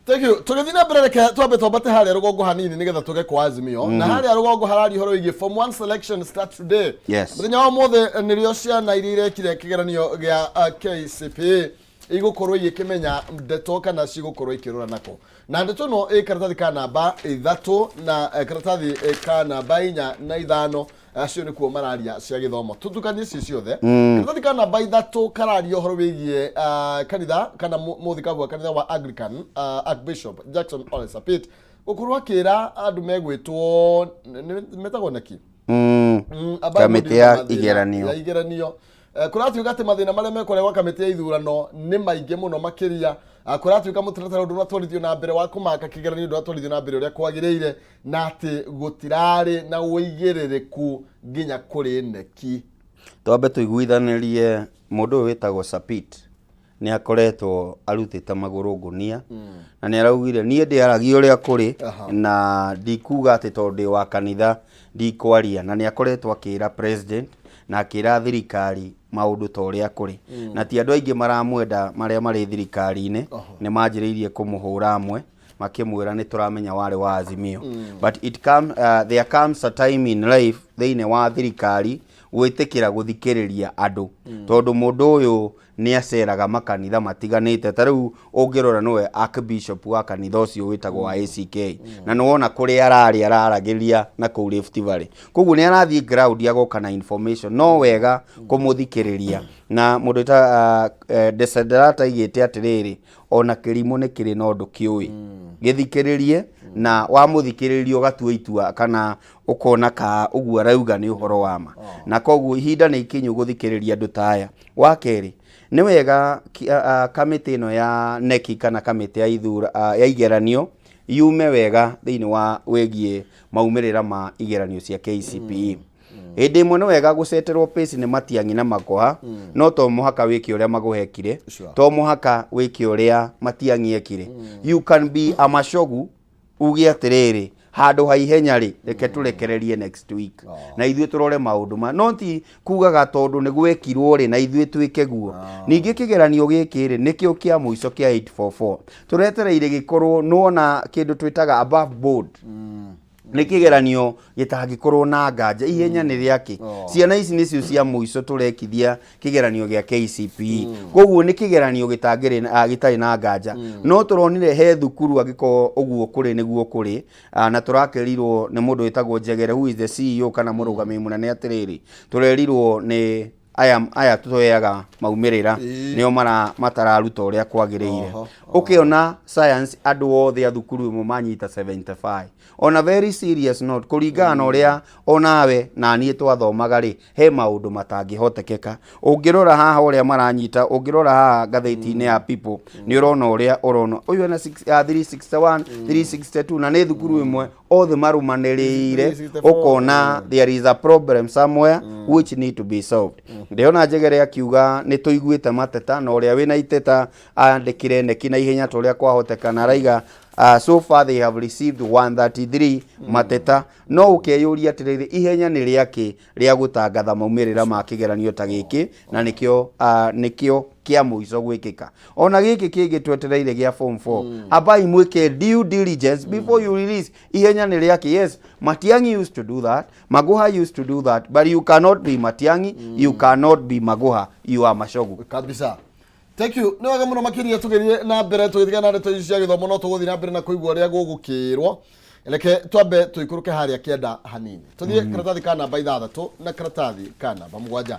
Thank you. Tũgĩthiĩ na mbere, reke twambe twambate harĩa rũgongo hanini nĩgetha tũge kwa Azimio. Na harĩa rũgongo hararia ũhoro wĩgiĩ Form 1 selection start today. Mũthenya wa ũmũthĩ nĩrĩo ciana iria irekire kĩgeranio gĩa KCPE igũkorwo igĩkĩmenya ndeto kana cigũkorwo ikĩrora nako. Na ndeto ĩno ĩ karatathi ka namba 3 na karatathi ka namba 4 na 5, acio nĩkuo mararia cia gĩthomo. Tũtukanie ci ciothe. Karatathi ka namba 3 kararia ũhoro wĩgiĩ kanitha kana mũthikabu wa kanitha wa Anglican, Archbishop Jackson Ole Sapit gũkorwo akĩra andũ megwĩtwo metagwo neki ambaye Kamĩtĩ mũndũ ya mathĩna igeranio. Ya igeranio. Kũratuĩka atĩ mathĩna marĩa mekũrehwo gwa kamĩtĩ ya ithurano nĩ maingĩ mũno makĩria. Kũratuĩka mũtaratara ndũratwarithio na mbere wa kũmaka kĩgeranio ndũratwarithio na mbere ũrĩa kwagĩrĩire, na atĩ gũtirarĩ na ũigĩrĩrĩku nginya kũrĩ neki. Twambe tũiguithanĩrie, mũndũ ũyũ wĩtagwo Sapit nĩ akoretwo arutĩte magũrũ ngũnia na nĩ araugire niĩ ndĩaragia ũrĩa kũrĩ na ndikuga atĩ tondũ ndĩ wa kanitha ndikwaria, na nĩ akoretwo akĩra president na akĩra thirikari maũndũ ta ũrĩa kũrĩ. Na ti andũ aingĩ maramwenda marĩa marĩ thirikari-inĩ, nĩ manjĩrĩirie kũmũhũra amwe makĩmwĩra nĩ tũramenya warĩ wa Azimio. But there comes a time in life thĩinĩ wa thirikari gwĩtĩkĩra gũthikĩrĩria andũ, tondũ mũndũ ũyũ nĩ aceraga makanitha matiganĩte. Ta rĩu ũngĩrora nĩwe archbishop wa kanitha ũcio wĩtagwo wa ACK, na nĩ wona kũrĩa ararĩ araragĩria na kũu Rift Valley. Koguo nĩ arathiĩ ground agoka na information, no wega kũmũthikĩrĩria. Na mũndũ ta Desiderata aigĩte atĩrĩrĩ, ona kĩrimũ nĩ kĩrĩ na ũndũ kĩũĩ, gĩthikĩrĩrie, na wamũthikĩrĩria ũgatua itua kana ũkona ka ũguo arauga nĩ ũhoro wa ma. Na koguo ihinda nĩ ikinyu gũthikĩrĩria andũ ta aya. Wa kerĩ, nĩ wega kamĩtĩ ĩno ya neki kana kamĩtĩ ya ithura ya igeranio yume wega thĩinĩ wa wĩgiĩ maumĩrĩra ma igeranio cia KCPE. Hĩndĩ ĩmwe nĩ wega gũceterwo pace nĩ Matiang'i na Makoha, no to mũhaka wĩke ũrĩa magũhekire, to mũhaka wĩke ũrĩa Matiang'i ekire. You can be a macogu uge atĩrĩrĩ, handũ ha ihenya rĩ, reke tũrekererie next week na ithuĩ tũrore maũndũ ma, no ti kugaga tondũ nĩ gwekirwo rĩ na ithuĩ twĩke guo. Ningĩ kĩgeranio gĩkĩ rĩ, nĩkĩo kĩa mũico kĩa 844 tũretereire gĩkorwo nĩwona kĩndũ twĩtaga above board. Nĩ kĩgeranio gĩtangĩkorwo na nganja. Ihenya nĩ rĩakĩ? Ciana ici nĩcio cia mũico tũrekithia kĩgeranio gĩa KCPE, koguo nĩ kĩgeranio gĩtangĩrĩ gĩtarĩ na nganja. No tũronire he thukuru, angĩkorwo ũguo kũrĩ nĩguo kũrĩ, na tũrakĩrirwo nĩ mũndũ wĩtagwo Njegere, who is the CEO kana mũrũgamĩrĩri mũnene, atĩrĩrĩ, tũrerirwo nĩ aya tũheaga maumĩrĩra nĩo mara matararuta ũrĩa kwagĩrĩire. Ũkĩona science, andũ othe a thukuru ĩmwe manyita 75. On a very serious note, kũringana na ũrĩa onawe na niĩ twathomaga rĩ, he maũndũ matangĩhotekeka. Ũngĩrora haha ũrĩa maranyita, ũngĩrora haha ngathĩti-inĩ ya People, nĩ ũrona ũrĩa ũrona ũyũ ena 361, 362, na nĩ thukuru ĩmwe othe marũmanĩrĩire. 364. Ũkona there is a problem somewhere which need to be solved. Ndĩrona Njegere akiuga nĩ tũiguĩte mateta, na ũrĩa wĩna iteta andĩkĩre neki na ihenya ta ũrĩa kwahoteka, na araiga so far they have received 133 mateta. No ũkeyũria atĩrĩrĩ, ihenya nĩ rĩakĩ rĩa gũtangatha maumĩrĩra ma kĩgeranio ta gĩkĩ, na nĩkĩo kĩa mũico gwĩkĩka? Ona gĩkĩ kĩngĩ twetereire gĩa form 4, ambai mwĩke due diligence before you release. Ihenya nĩ rĩakĩ? Yes, Matiang'i used to do that, Magoha used to do that, but you cannot be Matiang'i, you cannot be Magoha, you are Machogu. Kabisa, thank you. Nĩ wega mũno makĩria. Tũgĩthiĩ na mbere, tũgĩtigana na ndeto ici cia gĩthomo, no tũgũthiĩ na mbere na kũigua ũrĩa gũgũkĩrwo. Reke twambe tũikũrũke harĩa kĩanda hanini, tũthiĩ karatathi ka namba 6 na karatathi ka namba 7.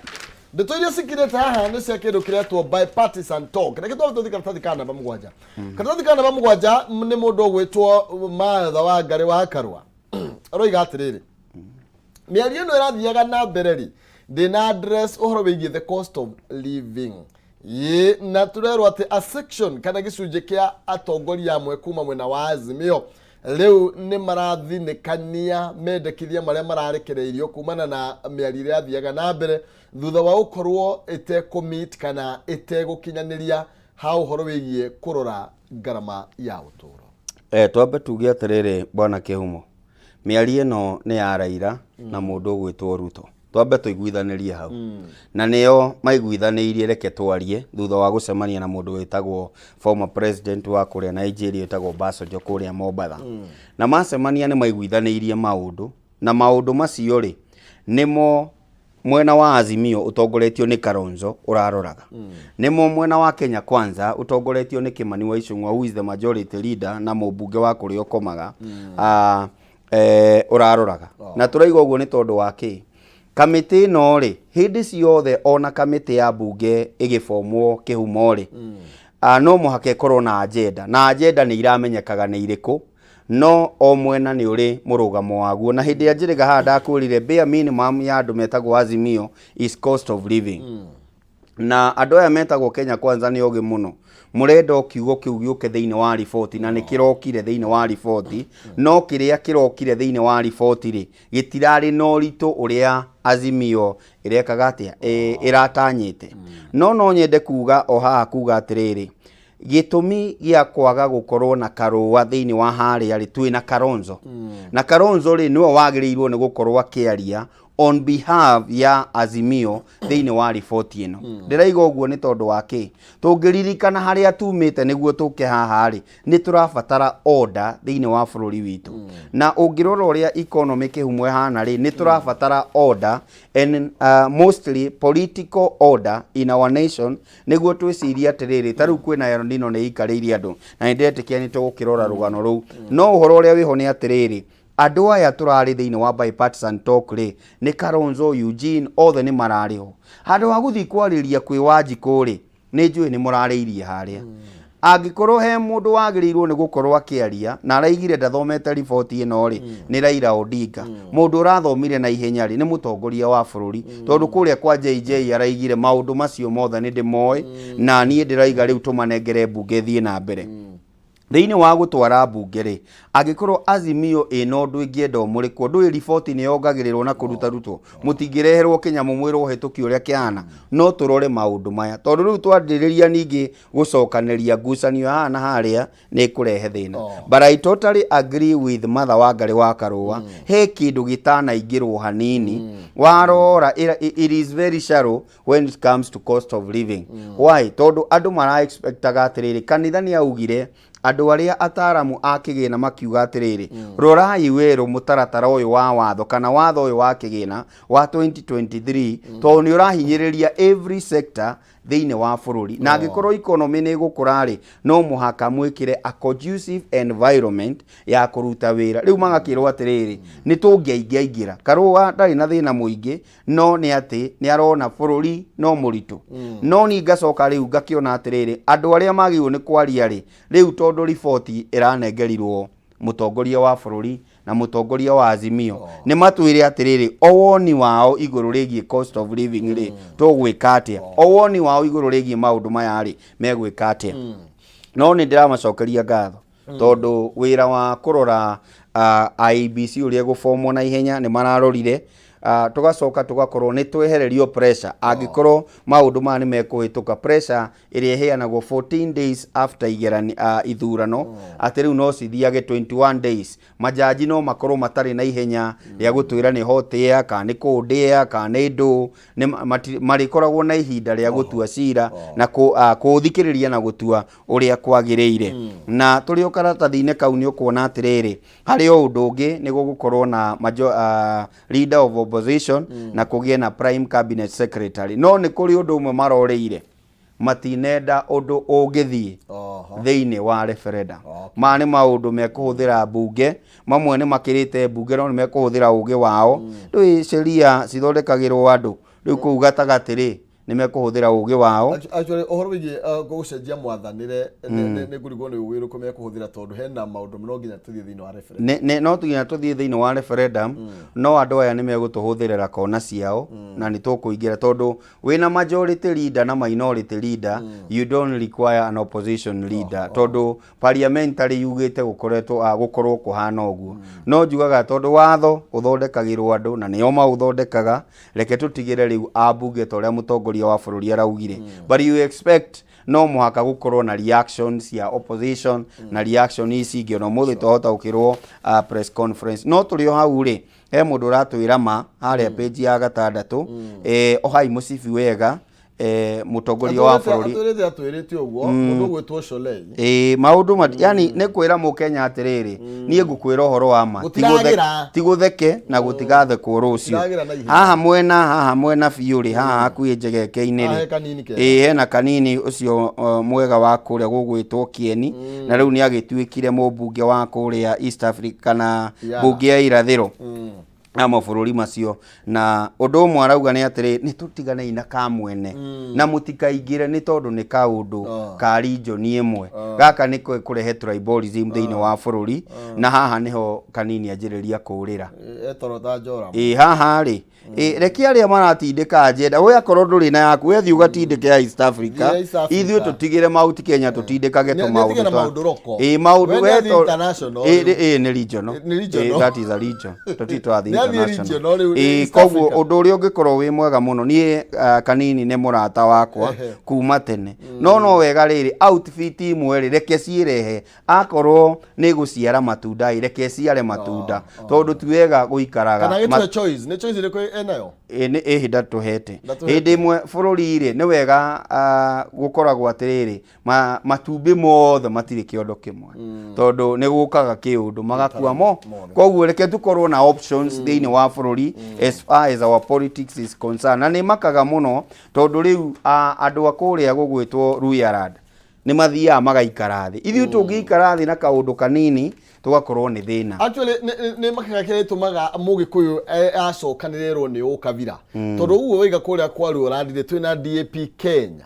Ndeto iria cikirĩte haha nĩ cia kĩndũ kĩretwo bipartisan talk. Reke twambe tũthiĩ karatathi ka namba 7. Karatathi ka namba 7 nĩ mũndũ ũgwĩtwo Martha Wangari wa Karũa aroiga atĩrĩrĩ, mĩario ĩno ĩrathiaga na mbere rĩ, ndĩna address ũhoro wĩgiĩ the cost of living. Ĩ na tũrerwo atĩ a section kana gĩcunjĩ kĩa atongoria amwe kuma mwena wa Azimio rĩu nĩ marathinĩkania mendekithia marĩa mararekereirio kumana na mĩario ĩrĩa yathiaga na mbere thutha wa gũkorwo ĩtekũmeet kana ĩtegũkinyanĩria ha ũhoro wĩgiĩ kũrora ngarama ya ũtũũro. Twambe tuge atĩrĩrĩ, bwana Kĩhumo, mĩario ĩno nĩ ya Raila na mũndũ ũgwĩtwo Ruto. Twambe tũiguithanĩrie hau, na nĩo maiguithanĩirie reke twarie thutha wa gũcemania na mũndũ wĩtagwo former president wa kũrĩa Nigeria wĩtagwo Obasanjo kũrĩa Mombatha. Na macemania nĩ maiguithanĩirie maũndũ, na maũndũ macio rĩ, nĩmo mwena wa Azimio ũtongoretio nĩ Kalonzo ũraroraga, nĩmo mwena wa Kenya Kwanza ũtongoretio nĩ Kimani wa Ichung'wa, who is the majority leader na mũmbunge wa kũrĩa ũkomaga, ũraroraga. Na tũraiga ũguo nĩ tondũ wa kĩ? Kamĩtĩ ĩno rĩ, hĩndĩ ciothe ona kamĩtĩ ya mbunge ĩgĩbomwo kĩhumo rĩ, no mũhaka ĩkorwo na agenda, na agenda nĩ iramenyekaga nĩ irĩkũ, no o mwena nĩ ũrĩ mũrũgamo waguo. Na hĩndĩ ya njĩrĩga haha ndakwĩrire bare minimum ya andũ metagwo Azimio is cost of living, na andũ aya metagwo Kenya Kwanza nĩ ogĩ mũno. Mũrenda o kiugo kĩu gĩũke thĩinĩ wa riboti, na nĩ kĩrokire thĩinĩ wa riboti, no kĩrĩa kĩrokire thĩinĩ wa riboti rĩ, gĩtirarĩ na ũritũ ũrĩa Azimio ĩrekaga atĩa, ĩratanyĩte. No nyende kuga o haha kuga atĩrĩrĩ, gĩtũmi gĩa kwaga gũkorwo na Karũa thĩinĩ wa harĩa rĩ, twĩna Kalonzo, na Kalonzo rĩ, nĩwe wagĩrĩirwo nĩ gũkorwo akĩaria on behalf ya Azimio thĩinĩ wa riboti ĩno. Ndĩraiga ũguo nĩ tondũ wa kĩ? Tũngĩririkana harĩa tumĩte nĩguo tũke haha rĩ, nĩ tũrabatara order thĩinĩ wa bũrũri witũ. Na ũngĩrora ũrĩa economy kĩhumo ĩhana rĩ, nĩ tũrabatara order and mostly political order in our nation, nĩguo twĩcirie atĩrĩrĩ, ta rĩu kwĩna El Nino nĩ ĩikarĩire andũ, na nĩ ndĩretĩkia nĩ tũgũkĩrora rũgano rũu. No ũhoro ũrĩa wĩho nĩ atĩrĩrĩ, andũ aya tũrarĩ thĩinĩ wa bipartisan talk rĩ, nĩ Kalonzo, Eugene, othe nĩ mararĩ ho. Handũ ha gũthiĩ kwarĩria kwĩ Wanjikũ rĩ, nĩ njũĩ nĩ mũrarĩirie harĩa. Angĩkorwo he mũndũ wagĩrĩirwo nĩ gũkorwo akĩaria na araigire ndathomete riboti ĩno rĩ, nĩ Raila Odinga. Mũndũ ũrathomire na ihenya rĩ, nĩ mũtongoria wa bũrũri, tondũ kũrĩa kwa JJ araigire maũndũ macio mothe nĩ ndĩmoĩ, na niĩ ndĩraiga rĩu tũmanengere mbunge ĩthiĩ na mbere. Thĩinĩ wa gũtwara mbunge rĩ, angĩkorwo Azimio ĩna ũndũ ĩngĩenda ũmũrĩkwo, ndũĩ riboti nĩ yongagĩrĩrwo na kũrutarutwo, mũtingĩreherwo kĩnyamũ mwĩrwo ũhĩtũki ũrĩa kĩhana. No tũrore maũndũ maya, tondũ rĩu twanjĩrĩria ningĩ gũcokanĩria ngucanio haha na harĩa nĩ ĩkũrehe thĩna. But I totally agree with Martha Wangari wa Karũa, he kĩndũ gĩtanaingĩrwo hanini. Warora it is very shallow when it comes to cost of living. Why? Tondũ andũ mara expectaga atĩrĩrĩ, kanitha nĩ augire Andũ arĩa ataaramu a kĩgĩna makiuga atĩrĩrĩ, rorai werũ mũtaratara ũyũ wa watho kana watho ũyũ wa kĩgĩna wa 2023, tondũ nĩ ũrahinyĩrĩria every sector thĩinĩ wa bũrũri, na angĩkorwo economy nĩ ĩgũkũra rĩ, no mũhaka mwĩkĩre a conducive environment ya kũruta wĩra. Rĩu magakĩrwo atĩrĩrĩ, nĩ tũngĩaingĩaingĩra. Karũa ndarĩ na thĩna mũingĩ, no nĩ atĩ nĩ arona bũrũri no mũritũ. No niĩ ngacoka rĩu ngakĩona atĩrĩrĩ, andũ arĩa magĩrĩirwo nĩ kwaria rĩ, rĩu tondũ riboti ĩranengerirwo mũtongoria wa bũrũri na mũtongoria wa Azimio, nĩ matwĩre atĩrĩrĩ, o woni wao igũrũ rĩgiĩ cost of living rĩ, tũgwĩka atĩa? O woni wao igũrũ rĩgiĩ maũndũ maya rĩ, megwĩka atĩa? No nĩ ndĩramacokeria ngatho tondũ wĩra wa kũrora IEBC ũrĩa ĩgũbomwo na ihenya nĩ mararorire. Tũgacoka tũgakorwo nĩ twehererio pressure angĩkorwo maũndũ maya nĩ mekũhĩtũka, pressure ĩrĩa ĩheanagwo 14 days after igerani, ithurano, atĩ rĩu no cithiage 21 days. Majaji no makorwo matarĩ na ihenya rĩa gũtwĩra nĩ hot air kana nĩ cold air kana nĩ ndũ, nĩ marĩkoragwo na ihinda rĩa gũtua cira na kũũthikĩrĩria na gũtua ũrĩa kwagĩrĩire. Na tũrĩ o karatathi-inĩ kau nĩ ũkuona atĩrĩrĩ, harĩ o ũndũ ũngĩ nĩ gũgũkorwo na leader of opposition na kũgĩe na prime cabinet secretary. No nĩ kũrĩ ũndũ ũmwe marorĩire, matinenda ũndũ ũngĩthiĩ thĩinĩ wa referendum. Maya nĩ maũndũ mekũhũthĩra mbunge, mamwe nĩ makĩrĩte mbunge, no nĩ mekũhũthĩra ũgĩ wao. Rĩu sheria cithondekagĩrwo andũ, rĩu kũu gatagatĩ rĩ, nĩ mekũhũthĩra ũgĩ wao. Actually, ũhoro wĩgiĩ gũcenjia mwathanĩre nĩ ngũrigwo nĩ ũgĩ ũrĩkũ mekũhũthĩra, tondũ hena maũndũ no nginya tũthiĩ thĩinĩ wa referendum. No nginya tũthiĩ thĩinĩ wa referendum, no andũ aya nĩ megũtũhũthĩrĩra kona ciao na nĩ tũkũingĩra, tondũ wĩna majority leader na minority leader, you don't require an opposition leader, tondũ parliamentary yugĩte gũkoretwo gũkorwo kũhana ũguo. No njugaga tondũ watho ũthondekagĩrwo andũ na nĩo maũthondekaga, reke tũtigĩre rĩu ambunge ta ũrĩa mũtongoria wa bũrũri araugire. But you expect no mũhaka gũkorwo na reactions ya opposition na reaction ici ingĩ. Ona ũmũthĩ twahota gũkĩrwo press conference. No tũrĩ o hau rĩ, he mũndũ ũratwĩra ma harĩa page ya gatandatũ, ohai mũcibi wega, mũtongoria wa bũrũri. Atwĩrĩte, atwĩrĩte ũguo mũndũ ũgwĩtwo Sholei. Ĩĩ, maũndũ yani nĩ kwĩra mũkenya atĩrĩrĩ, niĩ ngũkwĩra ũhoro wa ma. Gũtiragĩra. Ti gũtheke na gũtigathekwo rũciũ. Gũtiragĩra na ihenya. Haha mwena biũ rĩ, haha hakuhĩ njegeke-inĩ Haha rĩ, he kanini kega. Ĩĩ, hena kanini ũcio mwega wa kũrĩa gũgwĩtwo Kieni, na rĩu nĩ agĩtuĩkire mũmbunge wa kũrĩa East Africa kana mbunge ya irathĩro na mabũrũri macio. Na ũndũ ũmwe arauga nĩ atĩrĩ, nĩ tũtiganei na kamwene na mũtikaingĩre, nĩ tondũ nĩ kaũndũ ka region ĩmwe. Gaka nĩ kũrehe tribalism thĩinĩ wa bũrũri, na haha nĩho kanini anjĩrĩria kũrĩra. Etoro ta Joram. Ĩ haha rĩ, ĩ reke arĩa maratindĩka agenda, we akorwo ndũrĩ na yaku, we thiĩ ũgatindĩke ya East Africa. Thiĩ East Africa. Ithuĩ tũtigĩre Mount Kenya tũtindĩkage Nĩ atige na tũmaũndũ maũndũ local. Ĩ maũndũ We nĩ we athiĩ international ĩ rĩu. Ĩ nĩ regional. Nĩ regional. Ĩ, that is a region, tũtirĩ twathiĩ Nĩ athiĩ international. regional rĩu, Ĩ East koguo Africa. ũndũ ũrĩa ũngĩkorwo wĩ mwega mũno, niĩ kanini nĩ mũrata wakwa kuma tene, no wega rĩrĩ, outfit imwe rĩ, reke ciĩrehe, akorwo nĩ gũciara matunda ĩ, reke ciare matunda, tondũ ti wega gũikaraga Kana gĩtue choice, nĩ choice ĩrĩkũ enayo? Ĩ nĩ ĩhĩ ndatũhete. Ndatũhete. Hĩndĩ ĩmwe bũrũri rĩ, nĩ wega gũkoragwo atĩrĩrĩ, matumbĩ mothe matirĩ kĩondo kĩmwe, tondũ nĩ gũkaga kĩũndũ magakua mo. Mothe. Koguo reke tũkorwo na options thĩinĩ wa bũrũri as far as our politics is concerned. Na nĩ makaga mũno tondũ rĩu andũ a kũrĩa gũgwĩtwo Luhyaland nĩ mathiaga magaikara thĩ, ithuĩ tũngĩikara thĩ na kaũndũ kanini tũgakorwo nĩ thĩna. Actually, nĩ makaga kĩrĩa gĩtũmaga mũgĩkũyũ acokanĩrĩrwo nĩ ũkabira, tondũ ũguo waiga kũrĩa kwa Luoland twĩna DAP Kenya,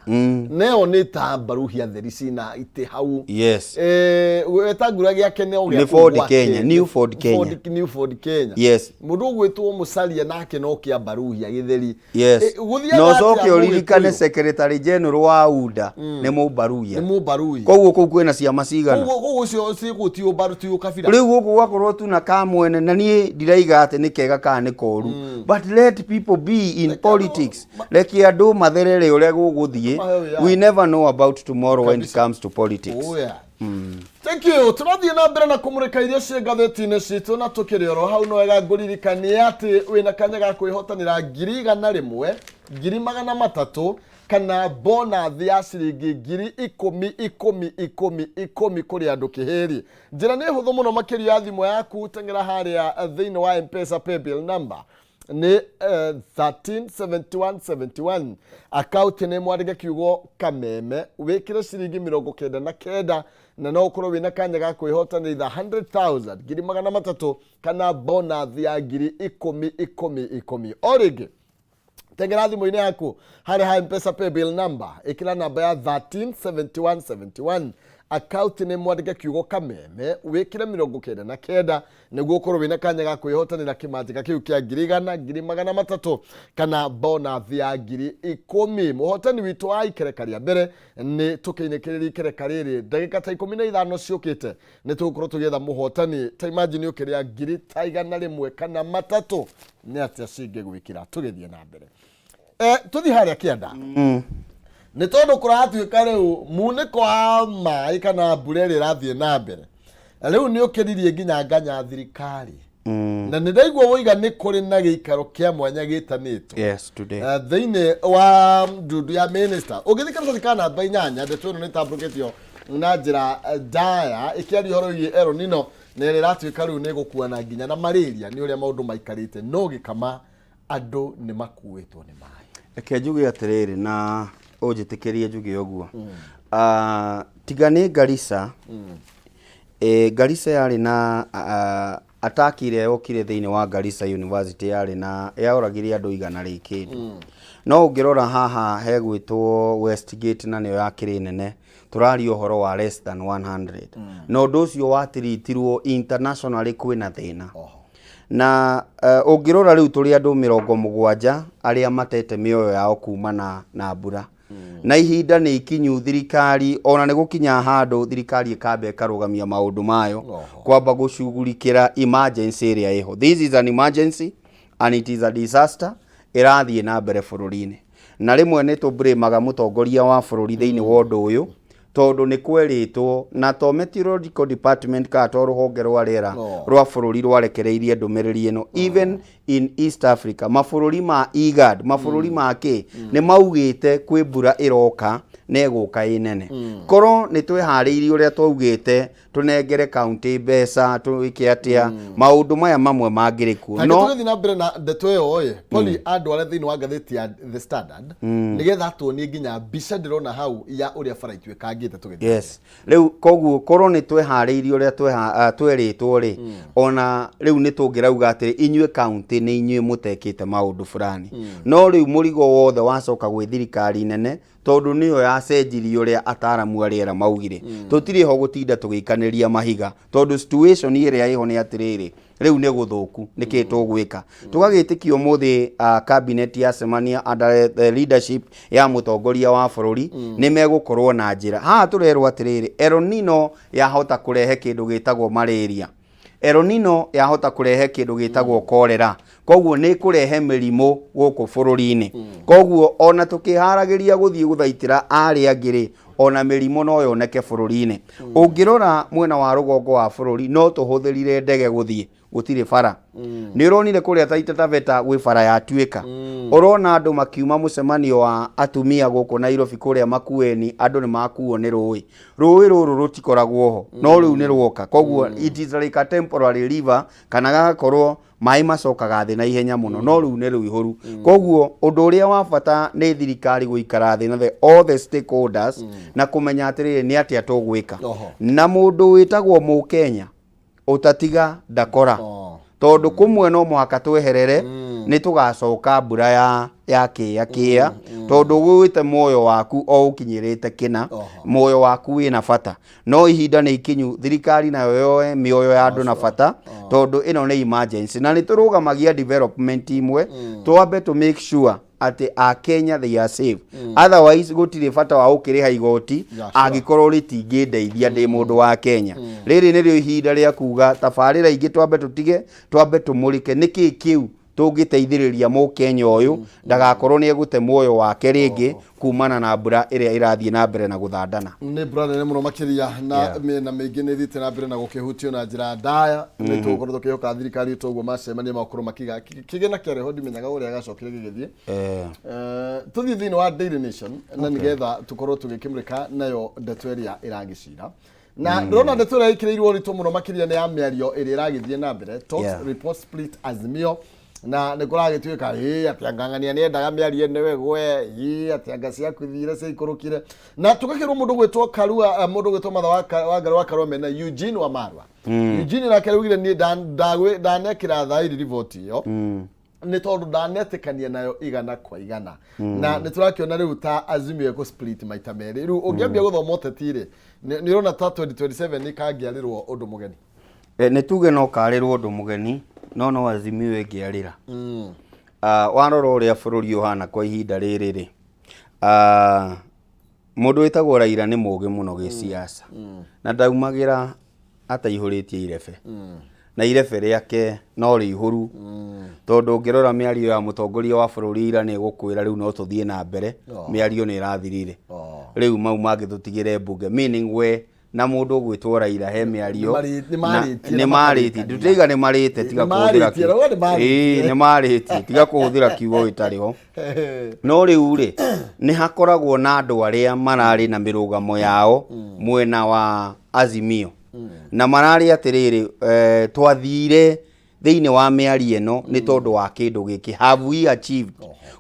neo nĩ ta mbaruhia theri cina itĩ hau. Wetangura gĩake no gĩa Nĩ kũu Ford gwake. Kenya, New Ford Kenya. New Ford Kenya. Mũndũ ũgwĩtwo Musalia nake no kĩa mbaruhia gĩtheri. Gũthiaga Na atĩa ũcoke ũririkane Mũgĩkũyũ? Secretary General wa UDA nĩ mũmbaruya. Nĩ mũmbaruhia. Koguo kũu kwĩna ciama cigana? Koguo ũcio cigũ ti ũmbaru, ti ũkabira. Rĩu gũkũ gwakorwo tu na kamwene, na niĩ ndiraiga atĩ nĩ kega kana nĩ koru, but let people be in politics, reke andũ matherere ũrĩa gũgũthiĩ. Mahe wĩyathi. We never know about tomorrow when it Kabisa. comes to politics. Oh, yeah. Thank you. Tũrathiĩ na mbere na kũmũrĩka iria ciĩ ngathĩti-inĩ citũ, na tũkĩrĩ oro hau no wega ngũririkanie atĩ wĩna kanya ga kwĩhotanĩra 100,000, 300,000. Kana bonus ya ciringi 10,000 10 10 10 kũrĩ andũ kĩhĩri. Njĩra nĩ hũthũ mũno makĩria ya thimũ yaku, teng'era harĩa thĩinĩ wa M-Pesa paybill number nĩ 137171, akaunti nĩ mwandĩke kiugo Kameme, wĩkĩre ciringi 99, na no ũkorwo wĩna kanya ga kwĩhotanĩra 100,000, 300,000, kana bonus ya 10,000 10 10. O rĩngĩ, tengera thimũ-inĩ yaku harĩa ha M-Pesa paybill number, ĩkĩra namba ya 137171, akaunti nĩ mwandĩke kiugo Kameme, wĩkĩre 99, nĩguo ũkorwo wĩna kanya ga kwĩhotanĩra kĩmanjĩka kĩu kĩa 100,000, 300,000, kana bonus ya 10,000. Mũhotani witũ wa ikereka rĩa mbere nĩ tũkĩinĩkĩrĩria ikereka rĩrĩ ndagĩka ta 15 ciũkĩte, nĩ tũgũkorwo tũgĩetha mũhotani. Ta imagine ũkĩrĩa ngiri ta 100 kana 300, nĩ atĩa cingĩgwĩkĩra? Tũgĩthiĩ na mbere, tũthiĩ harĩa kĩanda, nĩ tondũ kũratuĩka rĩu munĩko wa maĩ kana mbura ĩrĩa ĩrathiĩ na mbere rĩu nĩ ũkĩririe nginya nganya thirikari, na nĩ ndaigua woiga nĩ kũrĩ na gĩikaro kĩa mwanya gĩtanĩtwo Yes, today. Thĩinĩ wa ndundu ya minister. Ũngĩthiĩ karatathi ka namba 8, ndeto ĩno nĩ ĩtambũrũkĩtio na njĩra ndaya ĩkĩaria ũhoro wĩgiĩ El Nino na ĩrĩa ĩratuĩka rĩu nĩ ĩgũkuana nginya na malaria, nĩ ũrĩa maũndũ maikarĩte, no gĩkama andũ nĩ makuĩtwo nĩ maĩ. Reke njuge atĩrĩrĩ, na ũnjĩtĩkĩrie njuge ũguo. Ah, tiga nĩ Garissa, Garissa yarĩ na attack ĩrĩa yokire thĩinĩ wa Garissa University, yarĩ na yaoragire andũ 100 rĩ kĩndũ. No ũngĩrora haha hegwĩtwo Westgate, na nĩyo yakĩrĩ nene, tũraria ũhoro wa less than 100, na ũndũ ũcio watiritirwo internationally kwĩna thĩna. Na ũngĩrora rĩu tũrĩ andũ 70 arĩa matete mĩoyo yao kumana na mbura, na ihinda nĩ ikinyu thirikari, ona nĩ gũkinya handũ thirikari ĩkamba ĩkarũgamia maũndũ mayo kwamba gũcugurikĩra emergency ĩrĩa ĩho. This is an emergency and it is a disaster ĩrathiĩ na mbere bũrũri-inĩ, na rĩmwe nĩ tũbrĩmaga mũtongoria wa bũrũri thĩinĩ wa ũndũ ũyũ, tondũ nĩ kwerĩtwo na to meteorological department kana to rũhonge rwa rĩera rwa bũrũri rwarekereirie ndũmĩrĩri ĩno. Even in East Africa, mabũrũri ma IGAD, mabũrũri ma kĩ, nĩ maugĩte kwĩ mbura ĩroka na ĩgũka ĩ nene. Korwo nĩ twĩharĩirie ũrĩa twaugĩte, tũnengere kaunti mbeca, twĩke atĩa, maũndũ maya mamwe mangĩrĩ kuo. No tũgĩthiĩ na mbere na ndeto ĩyo ĩ Poli, andware thĩinĩ wa ngathĩti ya The Standard, nĩgetha tuonie nginya mbica ndĩrona hau ya ũrĩa bara ituĩkangĩte tũgĩthiĩ. Yes, rĩu koguo korwo nĩ tweharĩirie ũrĩa twerĩtwo rĩ, ona rĩu nĩ tũngĩrauga atĩrĩ, inyuĩ kaunti nĩ inyuĩ mũtekĩte maũndũ fulani. No rĩu mũrigo wothe wacoka gwĩ thirikari nene, tondũ nĩyo yacenjirie ũrĩa ataramu a rĩera maugire. Tũtirĩ ho gũtinda tũgĩikanĩria mahiga, tondũ situation ĩrĩa ĩho nĩ atĩrĩrĩ, rĩu nĩ gũthũku, nĩkĩ tũgwĩka? Tũgagĩtĩkia ũmũthĩ cabinet yacemania under the leadership ya mũtongoria wa bũrũri, nĩ megũkorwo na njĩra. Haha tũrerwo atĩrĩrĩ, El Nino yahota kũrehe kĩndũ gĩtagwo malaria, El Nino yahota kũrehe kĩndũ gĩtagwo cholera, koguo nĩ kũrehe mĩrimũ gũkũ bũrũri-inĩ. Koguo ona tũkĩharagĩria gũthiĩ gũthaitĩra arĩa angĩ rĩ, ona mĩrimũ no yoneke bũrũri-inĩ. Ũngĩrora mwena wa rũgongo wa bũrũri, no tũhũthĩrire ndege gũthiĩ, gũtirĩ bara. Nĩ ũronire kũrĩa Taita Taveta gwĩ bara yatuĩka. Ũrona andũ makiuma mũcemanio wa atumia gũkũ Nairobi, kũrĩa Makueni, andũ nĩ makuo nĩ rũĩ. Rũĩ rũrũ rũtikoragwo ho, no rĩu nĩ rwoka. Koguo it is like a temporary river, kana gagakorwo maĩ macokaga thĩ na ihenya mũno, no rĩu nĩ rũihũru. Koguo ũndũ ũrĩa wa bata nĩ thirikari gũikara thĩ na all the stakeholders na kũmenya atĩrĩrĩ, nĩ atĩa tũgwĩka. Na mũndũ wĩtagwo mũkenya ũtatiga ndakora, tondũ kũmwe no mũhaka tweherere, nĩ tũgacoka mbura ya kĩĩa kĩĩa, tondũ gwĩte muoyo waku o ũkinyĩrĩte kĩna. Muoyo waku wĩna bata, no ihinda nĩ ikinyu thirikari nayo yoe mĩoyo ya andũ na bata, tondũ ĩno nĩ emergency na nĩ tũrũgamagia development imwe, twambe to make sure atĩ a Kenya they are safe. Otherwise gũtirĩ bata wa gũkĩrĩha igoti angĩkorwo rĩtingĩndeithia ndĩ mũndũ wa Kenya. Rĩrĩ nĩrĩo ihinda rĩa kuga tabarĩra ingĩ twambe tũtige, twambe tũmũrĩke nĩkĩ kĩu. Tũngĩteithĩrĩria Mũkenya ũyũ ndagakorwo nĩ egũte muoyo wake rĩngĩ kumana na mbura ĩrĩa ĩrathiĩ na mbere na gũthandana. Nĩ mbura nene mũno makĩria na mĩena mĩingĩ nĩ ĩthiĩte na mbere na gũkĩhutio na njĩra ndaya. Nĩ tũgũkorwo tũkĩhoka thirikari itũ ũguo macemania magakorwo makiga kĩgĩna kĩarĩ ho, ndimenyaga ũrĩa gacokire gĩgĩthiĩ. Tũthiĩ thĩinĩ wa Daily Nation na nĩgetha tũkorwo tũgĩkĩmũrĩka nayo ndeto ĩrĩa ĩragĩcira na ndĩrona ndeto ĩrĩa ĩkĩrĩirwo ũritũ mũno makĩria nĩ ya mĩario ĩrĩa ĩragĩthiĩ na mbere, talks report split Azimio, na nĩ kũragĩtuĩka ĩ atĩ angang'ania nĩ endaga mĩario ĩno ĩgwe, ĩ atĩ anga ciaku thire ciaikũrũkire, na tũgakĩrwo mũndũ gwĩtwo Karua, mũndũ gwĩtwo Martha Wangari wa Karua mena Eugene Wamalwa. Eugene nake augire niĩ ndanekĩra thairi riboti ĩyo nĩ tondũ ndanetĩkania nayo 100%, na nĩ tũrakĩona rĩu ta Azimio ĩkũ split maita merĩ. Rĩu ũngĩambia gũthoma ũteti rĩ, nĩ ũrona ta 2027 nĩ kangĩarĩrwo ũndũ mũgeni? Nĩ tuge no karĩrwo ũndũ mũgeni, no Azimio ĩngĩarĩra. Warora ũrĩa bũrũri ũhana kwa ihinda rĩrĩ rĩ, mũndũ wĩtagwo Raila nĩ mũgĩ mũno gĩsiasa na ndaumagĩra ataihũrĩtie irebe, na irebe rĩake no rĩihũru, tondũ ũngĩrora mĩario ya mũtongoria wa bũrũri ira nĩ ĩgũkwĩra rĩu no tũthiĩ na mbere. Mĩario nĩ ĩrathirire. Rĩu mau mangĩ tũtigĩre mbunge, meaning we na mũndũ ũgwĩtwo Raila he mĩario. Nĩmarĩtie na na nĩ marĩtie. makarĩkania. Ndutiga nĩ marĩte, tiga kũhũthĩra Nĩmarĩtie, rauga nĩmarĩtie. Ĩĩ, nĩ marĩtie, tiga kũhũthĩra kiugo gĩtarĩ ho. No rĩu rĩ, nĩ hakoragwo na andũ arĩa mararĩ na mĩrũgamo yao mwena wa Azimio na mararĩ atĩrĩrĩ, twathire thĩinĩ wa mĩario ĩno nĩ tondũ wa kĩndũ gĩkĩ, have we achieved?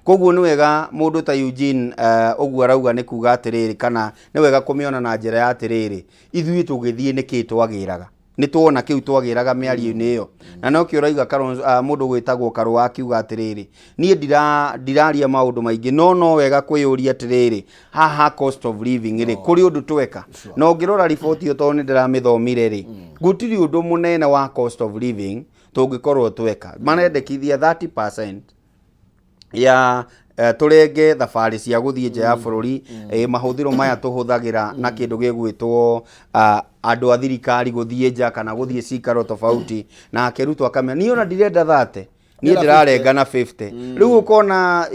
Koguo nĩ wega mũndũ ta Eugene, ũguo arauga nĩ kuga atĩrĩrĩ, kana nĩ wega kũmĩona na njĩra ya atĩrĩrĩ, ithuĩ tũgĩthiĩ nĩkĩ twagĩraga, nĩ tuona kĩu twagĩraga mĩario-inĩ ĩyo, na nokĩo ũrauga mũndũ gwĩtagwo Karũa akiuga atĩrĩrĩ, niĩ ndiraria maũndũ maingĩ, no wega kwĩyũria atĩrĩrĩ, haha cost of living rĩ, kũrĩ ũndũ tweka? Na ũngĩrora riboti ĩyo, tondũ nĩ ndĩramĩthomire rĩ, gũtirĩ ũndũ mũnene wa cost of living tũngĩkorwo tweka. Marendekithia 30% ya tũrenge thabarĩ cia gũthiĩ nja ya bũrũri, mahũthĩro maya tũhũthagĩra na kĩndũ gĩgwĩtwo andũ a thirikari gũthiĩ nja kana gũthiĩ cikaro tofauti. Nake Ruto akamenya niĩ ona ndirenda 30, niĩ Ndĩrenda. Ndĩrarenga na 50. Rĩu ũkona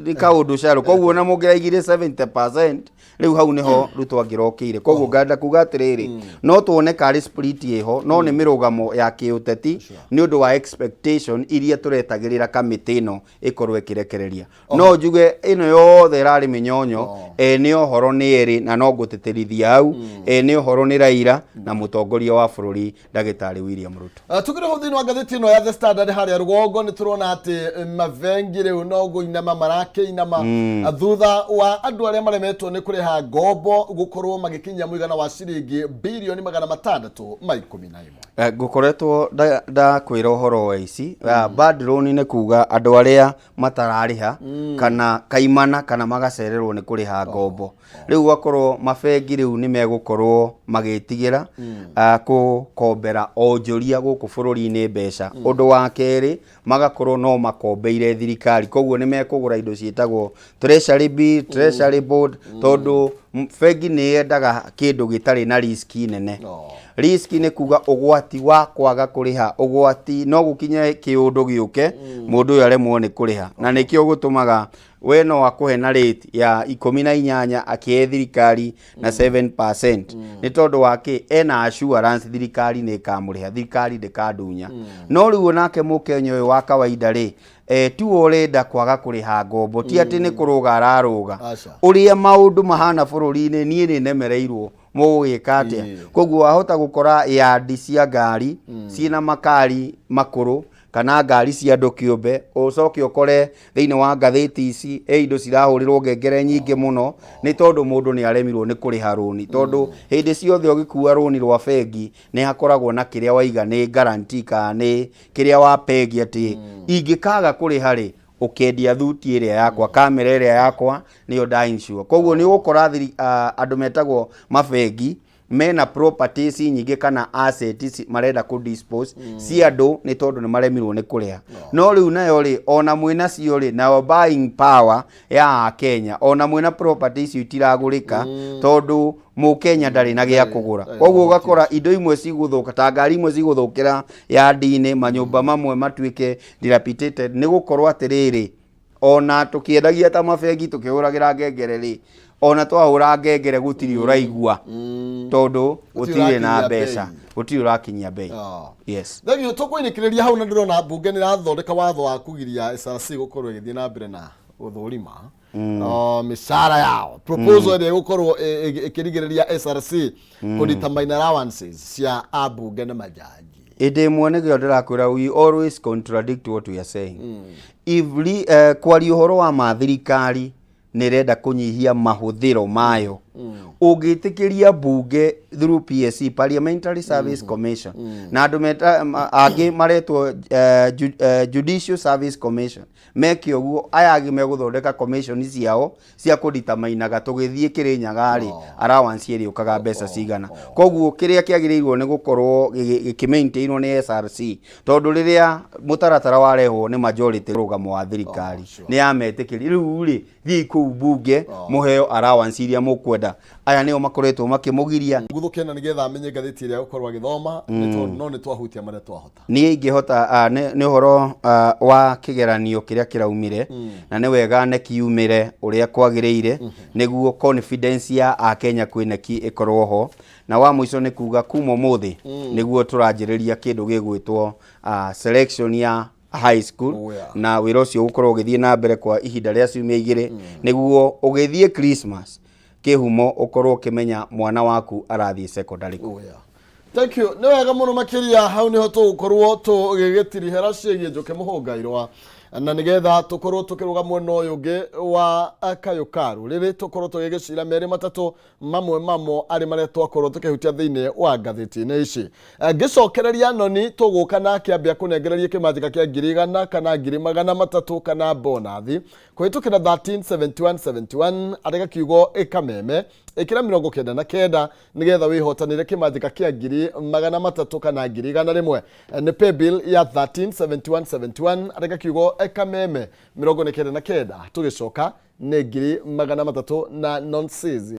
nĩ kaũndũ caro, koguo ona mũngĩraigire 70% rĩu hau nĩho Ruto angĩrokĩire. Koguo ngenda kuga atĩrĩrĩ, no tuone karĩ split ĩho, no nĩ mĩrũgamo ya kĩũteti nĩ ũndũ wa expectation iria tũretagĩrĩra kamĩtĩ ĩno ĩkorwo ĩkĩrekereria. No njuge ĩno yothe ĩrarĩ mĩnyonyo. Ene ũhoro nĩ erĩ, na no ngũtĩtĩrithia hau, ene ũhoro nĩ Raila na mũtongoria wa bũrũri ndagĩtarĩ William Ruto. Tukĩrĩ hau thĩinĩ wa ngathĩti ĩno ya The Standard, harĩa rũgongo nĩ tũrona atĩ mabengi rĩu no gũinama marakĩinama thutha wa andũ arĩa maremetwo nĩ kũrĩha ngombo gũkorwo magĩkinyia mũigana wa ciringi birioni 611. Ngũkoretwo ndakwĩra ũhoro wa ici bad loan, nĩ kuga andũ arĩa matararĩha kana kaimana kana magacererwo nĩ kũrĩha ngombo. Rĩu gwakorwo mabengi rĩu nĩ megũkorwo magĩtigĩra gũkombera onjoria gũkũ bũrũri-inĩ mbeca. Ũndũ wa kerĩ, magakorwo no makombeire thirikari, koguo nĩ mekũgũra indo ciĩtagwo treasury bill, treasury bond, tondũ bengi nĩ yendaga kĩndũ gĩtarĩ na risk nene. Risk nĩ kuga ũgwati wa kwaga kũrĩha, ũgwati no gũkinye kĩũndũ gĩũke mũndũ ũyũ aremwo nĩ kũrĩha, na nĩkĩo gũtũmaga we no akũhe na rate ya 18 akĩhe thirikari na 7%, nĩ tondũ wa kĩ? Ena assurance thirikari nĩ ĩkamũrĩha, thirikari ndĩkandunya. No rĩu onake mũkenya ũyũ wa kawaida rĩ, tiwe ũrenda kwaga kũrĩha ngombo, ti atĩ nĩ kũrũga ararũga. Aca. Ũrĩa maũndũ mahana bũrũri-inĩ, niĩ nĩ nemereirwo, mũgũgĩka atĩa? Koguo wahota gũkora yandi cia ngari ciĩna makari makũrũ kana ngari cia andũ kĩũmbe, ũcoke ũkore thĩinĩ wa ngathĩti ici indo cirahũrĩrwo ngengere nyingĩ mũno nĩ tondũ mũndũ nĩ aremirwo nĩ kũrĩha rũni, tondũ hĩndĩ ciothe ũgĩkua rũni rwa bengi nĩ hakoragwo na kĩrĩa waiga nĩ guarantee kana nĩ kĩrĩa wa pegi atĩ ingĩkaga kũrĩha rĩ, ũkendia thuti ĩrĩa yakwa, kamera ĩrĩa yakwa nĩyo nda insure. Koguo nĩ ũgũkora andũ metagwo mabengi. Mena properties nyingĩ kana assets marenda kũ dispose cia andũ nĩ tondũ nĩ maremirwo nĩ kũrĩha. No rĩu nayo rĩ, ona mwĩna cio rĩ, nayo buying power ya Akenya, ona mwĩna property icio itiragũrĩka tondũ mũkenya ndarĩ na gĩa kũgũra. Ndarĩ na Koguo ũhoti. Ũgakora indo imwe cigũthũka, ta ngari imwe cigũthũkĩra yandi-inĩ, manyũmba mamwe matuĩke dilapidated, nĩ gũkorwo atĩrĩrĩ, ona tũkĩendagia ta mabengi tũkĩhũragĩra ngengere rĩ, ona twahũra ngengere gũtirĩ ũraigua tondũ gũtirĩ na ũrakinyia mbeca, bei. Gũtirĩ ũrakinyia bei. Yes. Thengiũ. Tũkũinĩkĩrĩria hau, na ndĩrona mbunge nĩ ĩrathondeka watho wa kũgiria SRC gũkorwo ĩgĩthiĩ na mbere na gũthũrima mĩcara yao, proposal ĩrĩa ĩgũkorwo ĩkĩrigĩrĩria SRC kũdetermine allowances cia ambunge na majaji. Ĩndĩ ĩmwe nĩkĩo ndĩrakwĩra, we always contradict what we are saying. If kwaria ũhoro wa ma, thirikari nĩ ĩrenda kũnyihia mahũthĩro mayo. Ũngĩtĩkĩria mbunge through PSC, Parliamentary Service Commission, na andũ meta angĩ maretwo Judicial Service Commission meke ũguo, aya angĩ megũthondeka commission ciao cia kũditamainaga tũgĩthiĩ Kĩrĩnyaga rĩ, allowance ĩrĩũkaga mbeca cigana. Koguo kĩrĩa kĩagĩrĩirwo nĩ gũkorwo gĩkĩmaintainwo nĩ SRC, tondũ rĩrĩa mũtaratara warehwo nĩ majority rũgamo wa thirikari nĩ yametĩkĩri, rĩu rĩ, thiĩi kũu mbunge mũheo allowance iria mũkwenda. Aya nĩo makoretwo makĩmũgiria. Guthũke na nĩgetha amenye ngathĩti ĩrĩa egũkorwo agĩthoma, nĩ tondũ no nĩ twahutia marĩa twahota. Niĩ ingĩhota nĩ ũhoro wa kĩgeranio kĩrĩa kĩraumire, na nĩ wega KNEC yumĩre ũrĩa kwagĩrĩire nĩguo confidence ya akenya kwĩ KNEC ĩkorwo ho. Na wa mũico nĩ kuga kuma ũmũthĩ nĩguo tũranjĩrĩria kĩndũ gĩgwĩtwo selection ya high school. Na wĩra ũcio ũgũkorwo ũgĩthiĩ na mbere kwa ihinda rĩa ciumia 2 nĩguo ũgĩthiĩ Christmas kĩhumo ũkorwo ũkĩmenya mwana waku arathiĩ secondary kũ. Oh, yeah. Thank you. Nĩ wega mũno makĩria. Hau nĩho tũgũkorwo tũgĩgĩtirihĩra ciĩgiĩ Njũkĩ Mũhũngairwa, na nĩgetha tũkorwo tũkĩrũga mwena ũyũ ũngĩ wa kayũ ka rũrĩrĩ, tũkorwo tũgĩgĩcira merĩ matatũ mamwe mamo arĩ marĩa twakorwo tũkĩhutia thĩinĩ wa ngathĩti-inĩ ici. Ngĩcokereria noni tũgũka nake ambia kũnengereria kĩmanjĩka kĩa 100,000 kana 300,000 kana bonathi kũhĩtũkĩra 137171, andĩka kiugo ĩkameme, ĩkĩra 99 nĩgetha wĩhotanĩre kĩmanjĩka kĩa 300,000 kana 100,000. Nĩ paybill ya 137171, andĩka kiugo ĩkameme 99, tũgĩcoka nĩ 300,000 na nonsizi.